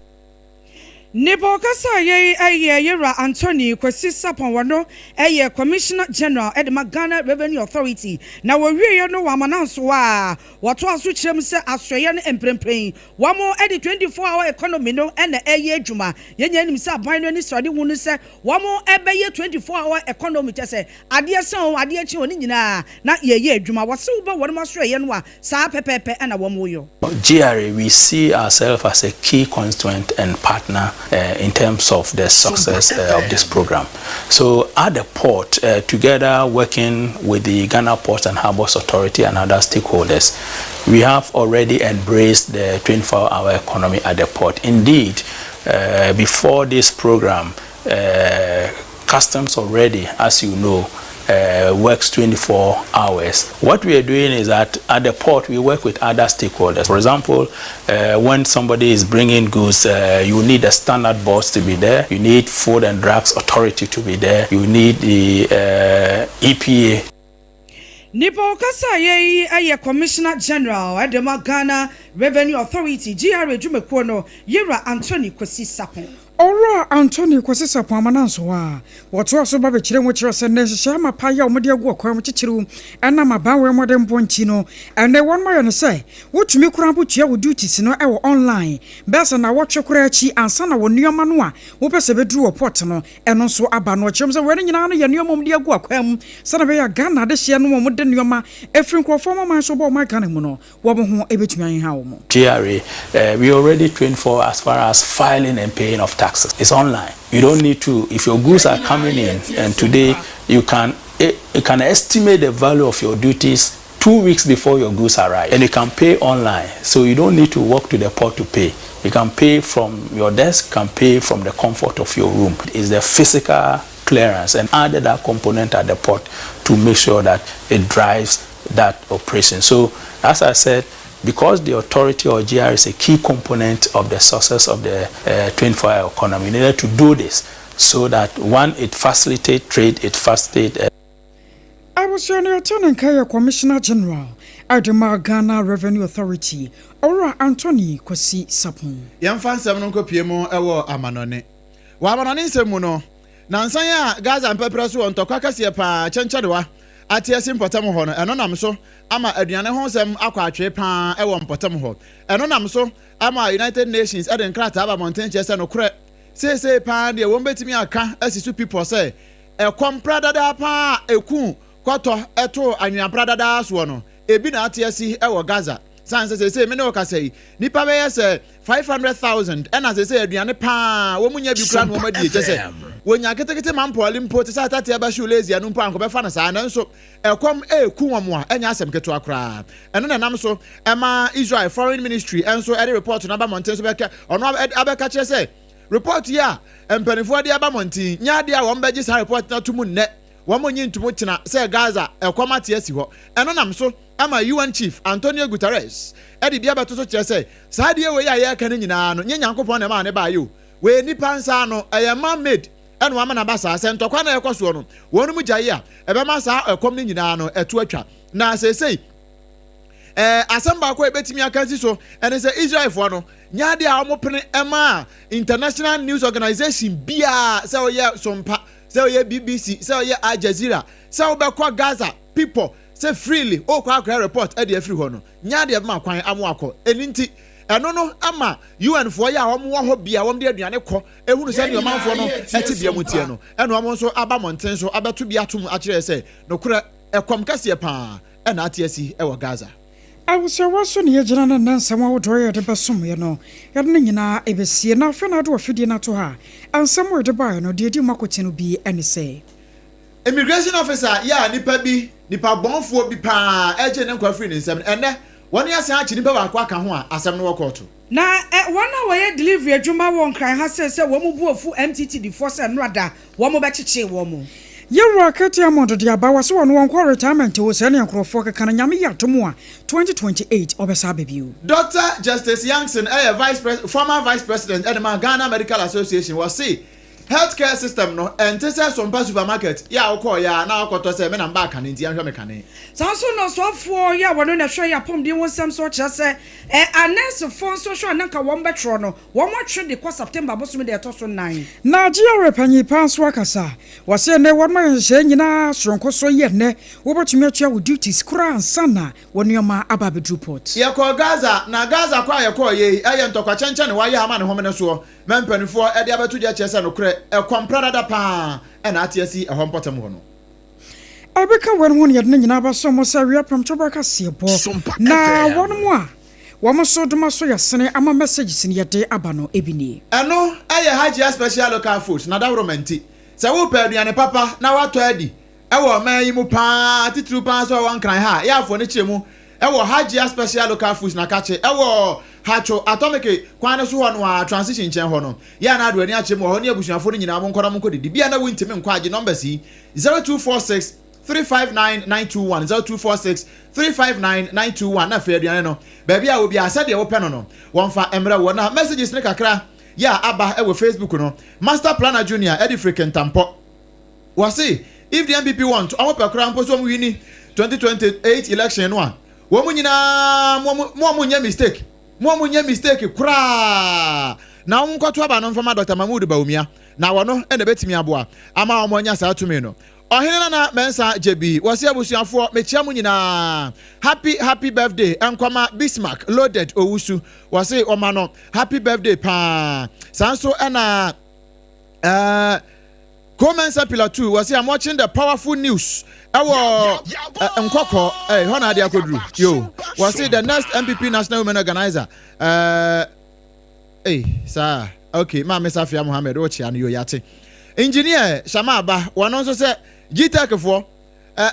Nipa ɔkasa yei yɛ Yewura Anthony Kwasi Sarpong wɔno yɛ Commissioner General de ma Ghana Revenue Authority na wɔwieɛ no wɔama no anso a wɔtoa so kyerɛ mu sɛ asoɛeɛ no mprempren wɔn de 24 hour economy no na ɛreyɛ adwuma. Yɛn nyinaa nim sɛ aban no anisoadehu ne sɛ wɔn bɛyɛ 24 hour economy kyerɛ sɛ adeɛ sa o adeɛ kye o ne nyinaa na yɛreyɛ adwuma. Wɔse wobɛ wɔn asoɛeɛ no a saa pɛpɛɛpɛ na wɔn yɔ. GRA, we see ourselves as a key constituent and partner uh, in terms of the success uh, of this program. So at the port, uh, together working with the Ghana Ports and Harbours Authority and other stakeholders, we have already embraced the 24-hour economy at the port. Indeed, uh, before this program, uh, customs already, as you know, uh, works 24 hours. What we are doing is that at the port, we work with other stakeholders. For example, uh, when somebody is bringing goods, uh, you need a standard board to be there, you need Food and Drugs Authority to be there, you need the EPA Nipa ɔkasa yei yɛ Commissioner General de ma Ghana Revenue Authority, GRA, dwumakuo no, Yewura Anthony Kwasi Sarpong. Owura Anthony Kwasi Sarpong Amanansoa a wɔtoa so ba bɛkyerɛ mu kyerɛ sɛ nnɛ nhyehyɛe amapa yi a wɔde agu ɔkwan mu titiriw ɛnam aban mmɔdenbɔ nti no, ɛnnɛ wɔn ayɛ no sɛ wotumi koraa mpo tua wo duties no wɔ online bɛyɛ sɛ nnawɔtwe koraa akyi ansa na wo nneɛma no a wopɛ sɛ ɛbɛduru wɔ port no ɛno nso aba no. Ɔkyerɛ mu sɛ wei no nyinaa no yɛ nneɛma a wɔde agu akwan mu sɛdeɛ ɛbɛyɛ a Ghana adehyeɛ no a wɔde nneɛma firi nkurɔfoɔ aman so ba ɔman Ghana mu no wɔn ho bɛtumi aheha wɔn. GRA, uh, we already trained for as far as filing and paying of taxes. It's online. You don't need to, if your goods are coming in, and today you can, eh, you can estimate the value of your duties 2 weeks before your goods arrive, and you can pay online. So you don't need to walk to the port to pay. You can pay from your desk, can pay from the comfort of your room. It's the physical clearance and added that component at the port to make sure that it drives that operation. So as I said, because the authority or GR is a key component of the success of the 24-hour economy, we needed to do this so that one, it facilitates trade, it facilitates. Abusua no yɛtɔ ne nka yɛ Commissioner General de ma Ghana Revenue Authority, Owura Anthony Kwasi Sarpong. Yɛmfa nsɛm no nkɔpie mu wɔ amanɔne. Wɔ amanɔne nsɛm mu no, nansan a Gaza mpɛprɛ so wɔ ntɔkwa kɛseɛ paa kyɛnkyɛnewa ate asi mpɔtam hɔ no, ɛno nam so ama aduane ho nsɛm akɔ atwee paa wɔ mpɔtam hɔ. Ɛno nam so ama United Nations de nkrataa aba mmɔnten kyerɛ sɛ nokorɛ seesei paa deɛ wɔn bɛtumi aka asi so pipɔ sɛ ɛkɔm pradadaa paa a ɛku kɔtɔ ɛto anwea pradadaa soɔ no, ebi na ate asi wɔ Gaza. San sɛ seesei me ne wo kasa yi, nipa bɛyɛ sɛ 500,000 ɛna seesei aduane paa wɔn nya bi kura na wɔn adi. Kyɛ sɛ wɔnya ketekete ma mpɔɔle mpo te sɛ atateɛ bɛhyew lazy no mpo ankɔbɛfa no saa, nanso ɛkɔm ɛɛku wɔn a ɛnyɛ asɛm ketewa koraa. Ɛno na ɛnam so ɛma Israel Foreign Ministry nso ɛde report no aba mmɔnten so bɛka ɔno abɛka kyerɛ sɛ report yi a mpanimfoɔ de aba mmɔnten nyɛ adeɛ a wɔn bɛgye saa report no ato mu nnɛ, wɔn nyi ntomu kyena sɛ Gaza ɛkɔm ate asi hɔ. Ɛno nam so ama UN Chief Antonio Guterres ɛde bi abɛto so kyerɛ sɛ saa adeɛ wei a yɛreka no nyinaa no nyɛ Nyankopɔn na ɛmaa ne baayɛ o, wei nipa nsa ano, ɛyɛ man made. ɛna wama no aba saa. Sɛ ntɔkwa no a ɛrekɔ soɔ no, wɔnom gyae a, ɛbɛma saa ɛkɔm no nyinaa no ɛto atwa. Na seesei, ɛɛ, asɛm baako a yɛbɛtumi aka asi so ɛne sɛ Israelfoɔ no nyɛ adeɛ a wɔpene maa international news organization biara, sɛ ɔyɛ Sompa, sɛ ɔyɛ BBC, sɛ ɔyɛ Al Jazeera, sɛ wobɛkɔ Gaza pipɔ sɛ freely wokɔ akɔyɛ report de afiri hɔ no, nyɛ adeɛ bɛma kwan ama wakɔ. Ɛno nti, ɛno no ama UN foɔ yɛ a wɔn wɔ hɔ bia wɔn de aduane kɔ ehunu sɛ nea ɔmanfoɔ no ɛte bia mu teɛ no, ɛna wɔn nso aba mmɔnten so abɛto bi atom akyerɛ sɛ nokorɛ ɛkɔm kɛseɛ paa ɛna ate asi wɔ Gaza. Awosɛwa so na yɛgyina na nnɛ nsɛm ahodoɔ a yɛde bɛsom yɛ no, yɛde ne nyinaa ɛbɛsie. Na afei na wode w'afidie no ato ha a, nsɛm a yɛde baeɛ no, deɛ ɛdi mu akoten no bi ne sɛ. Immigration officer yɛ a nipa bi, nipa bɔnfoɔ bi paa ɛgyee ne nkwa firii ne nsam no, ɛnnɛ wɔne asan akye nipa baako aka ho a asɛm no wɔ kɔɔto. Na wɔn a wɔyɛ delivery adwuma wɔ Nkran ha sɛ sɛ wɔn bo afu MTTD foɔ sɛ nnora da wɔn bɛkyekyee wɔn. Yɛwura Kate Hammond de aba wɔ se ɔno ɔnkɔ retirement o sɛnea nkurɔfoɔ keka no Nyame yɛ adom a 2028 ɔbɛsa aba bio. Doctor Justice Yankson yɛ Vice Pres former Vice President de ma Ghana Medical Association. Wɔse health care system no ɛnte sɛ Sompa supermarket yɛ a wokɔɔ yɛ a na wakɔtɔ sɛ me na mebaa kane nti yɛnhwɛ me kane. Saa nso na ɔsoafoɔ yi a wɔno na ɛhwɛ yɛn apɔmuden ho nsɛm so kyerɛ sɛ ɛ anɛɛsefoɔ nso hwɛ a na nka wɔn bɛtwerɛ no wɔn atwe de kɔ September bosome da ɛtɔ so nnan. Na GRA panyin paa nso akasa. Wɔse ɛnnɛ wɔn ayɛ nhyehyɛe nyinaa soronko so yɛ nnɛ wobɛtumi atua wo duties koraa ansa na wo nneɛma aba abɛduru port. Yɛkɔɔ Gaza, na Gaza kɔ a yɛkɔɔ yei yɛ ntɔkwa kyɛnkyɛn wayɛ ama ne homene soɔ, ma mpaninfoɔ de abɛto dwa kyerɛ sɛ nokorɛ ɛkɔm pradada paa na ate asi ɛhɔ mpɔtam hɔ no. Ɛbɛka wɔn ho na yɛde ne nyinaa bɛsom mo sɛ awia prɛmtoberɛ kaseɛbɔ, na wɔn mo a wɔn nso doma so yɛ sene ama messages no yɛde aba no bi nie. Ɛno yɛ Hajia Special Local Foods n'adaworoma nti. Sɛ worepɛ aduane papa na woatɔ adi wɔ ɔman yi mu pa ara, titiriw pa ara nso a ɛwɔ Nkran ha a, Yaafoɔ no kyerɛ mu wɔ Hajia Special Local Foods Nakakye wɔ Hatcho Atomic kwan no so hɔ no ara, Transition nkyɛn hɔ no. Yɛ a na ade w'ani akyerɛ mu wɔ hɔ ne abusuafoɔ no nyinaa monkɔ na monkɔdidi. Bia na wontumi nkɔ a, gye numbers yi, 0246 359 921, 0246 359 921, na afei aduane no, baabi a wɔ biara, sɛdeɛ wopɛ no no, wɔmfa mmrɛ wo. Na messages no kakra yɛ a aba wɔ Facebook no, Master Planner Junior de firi Kintampo. Wɔse if the NPP want, wɔn pɛ koraa mpo sɛ wɔn wini 2028 election no a, wɔn nyinaa mo mo a monyɛ mistake, mo a monyɛ mistake koraa na wɔn nkɔto aba no mfama Dr. Mahmood Bawumia na wɔno na ɛbɛtumi aboa ama wɔn anya saa tumi no. Ɔhene Nana Mensah Gyebi, wɔse abusuafoɔ mekyia mo nyinaa, happy happy birthday nkɔma Bismarck Loaded Owusu, wɔse wɔma no happy birthday paa, saa nso ɛna ɛɛ Ko Mensah Pillar 2, wɔse I'm watching the powerful news ɛwɔ nkɔkɔ, ɛɛ hɔ na ade akɔduru, yo, wɔse the next NPP National Women Organizer, ɛɛ Ei saa ok maame Safia Mohammed wokyea no yo yate. Engineer Shama Aba wɔno nso sɛ GTEC foɔ eh,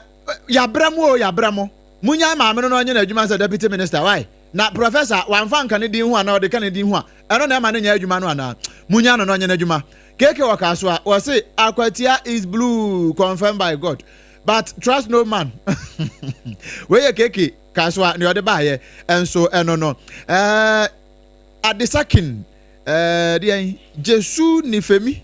yabrɛ mo o yabrɛ mo. Munyae maame no na ɔnyɛ n'adwuma sɛ deputy minister why? Na professor wamfa nka ne din ho anaa ɔde ka ne din ho a ɛno na ɛma no nyɛ adwuma no anaa? Munya no na ɔnyɛ n'adwuma. KK wɔ Kasoa wɔse Akwatia is blue confirmed by God but trust no man. Wei yɛ KK Kasoa nea ɔde baayɛ nso ɛno no. Eh, Adesakin eh, deɛn Jesu ni Femi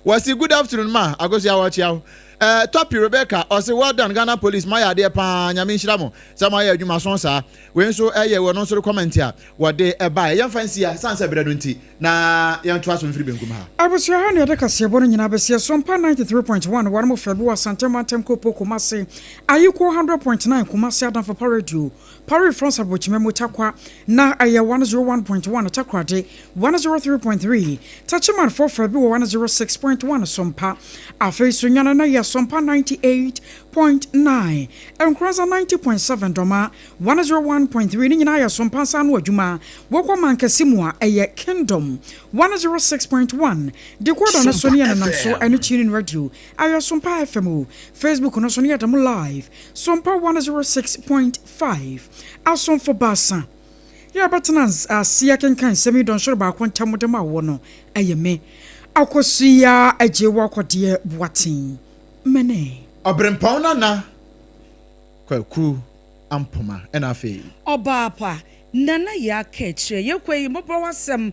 wɔsi good afternoon ma Akosua wɔkyea wo eh, Topi Rebecca ɔsi well done Ghana police moayɛ adeɛ paa Nyame nhyira mo sɛ moayɛ adwuma so saa. Wei nso ɛyɛ wɔn nso comment a wɔde ɛbaeɛ. Yɛmfa nsia sane sɛ berɛ no nti na yɛntoa so mfiri benkum ha. Abusua ha na yɛde kaseɛbɔ no nyinaa bɛsi. Asompa 93.1 wɔn mo fɛ bi wɔ Asante Mantam Kuropɔn Kumasi, Ayikuo 100.9 Kumasi Adamfopa Radio, Paris France Abokyima mu Tarkwa na ɛyɛ 101.1 Takoradi 103.3 Techiman Fɔfra bi wɔ 106.1 Sompa Afei so Nyane no yɛ Sompa 98.9 Nkoranza 90.7 Dɔma 101.3 Ne nyinaa yɛ Sompa nsa ano adwuma Wokɔ Mankɛse mu a ɛyɛ Kingdom 106.1 Decoder no so ne yɛ nenam so ɛne Tuning Radio ɛyɛ Sompa FM o Facebook no so ne yɛda mo live Sompa 106.5 Asomfo baasa yi a bɛtena ase akenkan nsɛm yi dɔnhwere baako ntam de ma wo no yɛ me, Akosua Agyewakɔdeɛ Boateng Mene. Ɔberempɔn Nana Kwaku Ampoma ɛna afei. Ɔbaa pa, Nana Yaa Kaakyire, yɛkɔ yi, mmɔborɔwasɛm.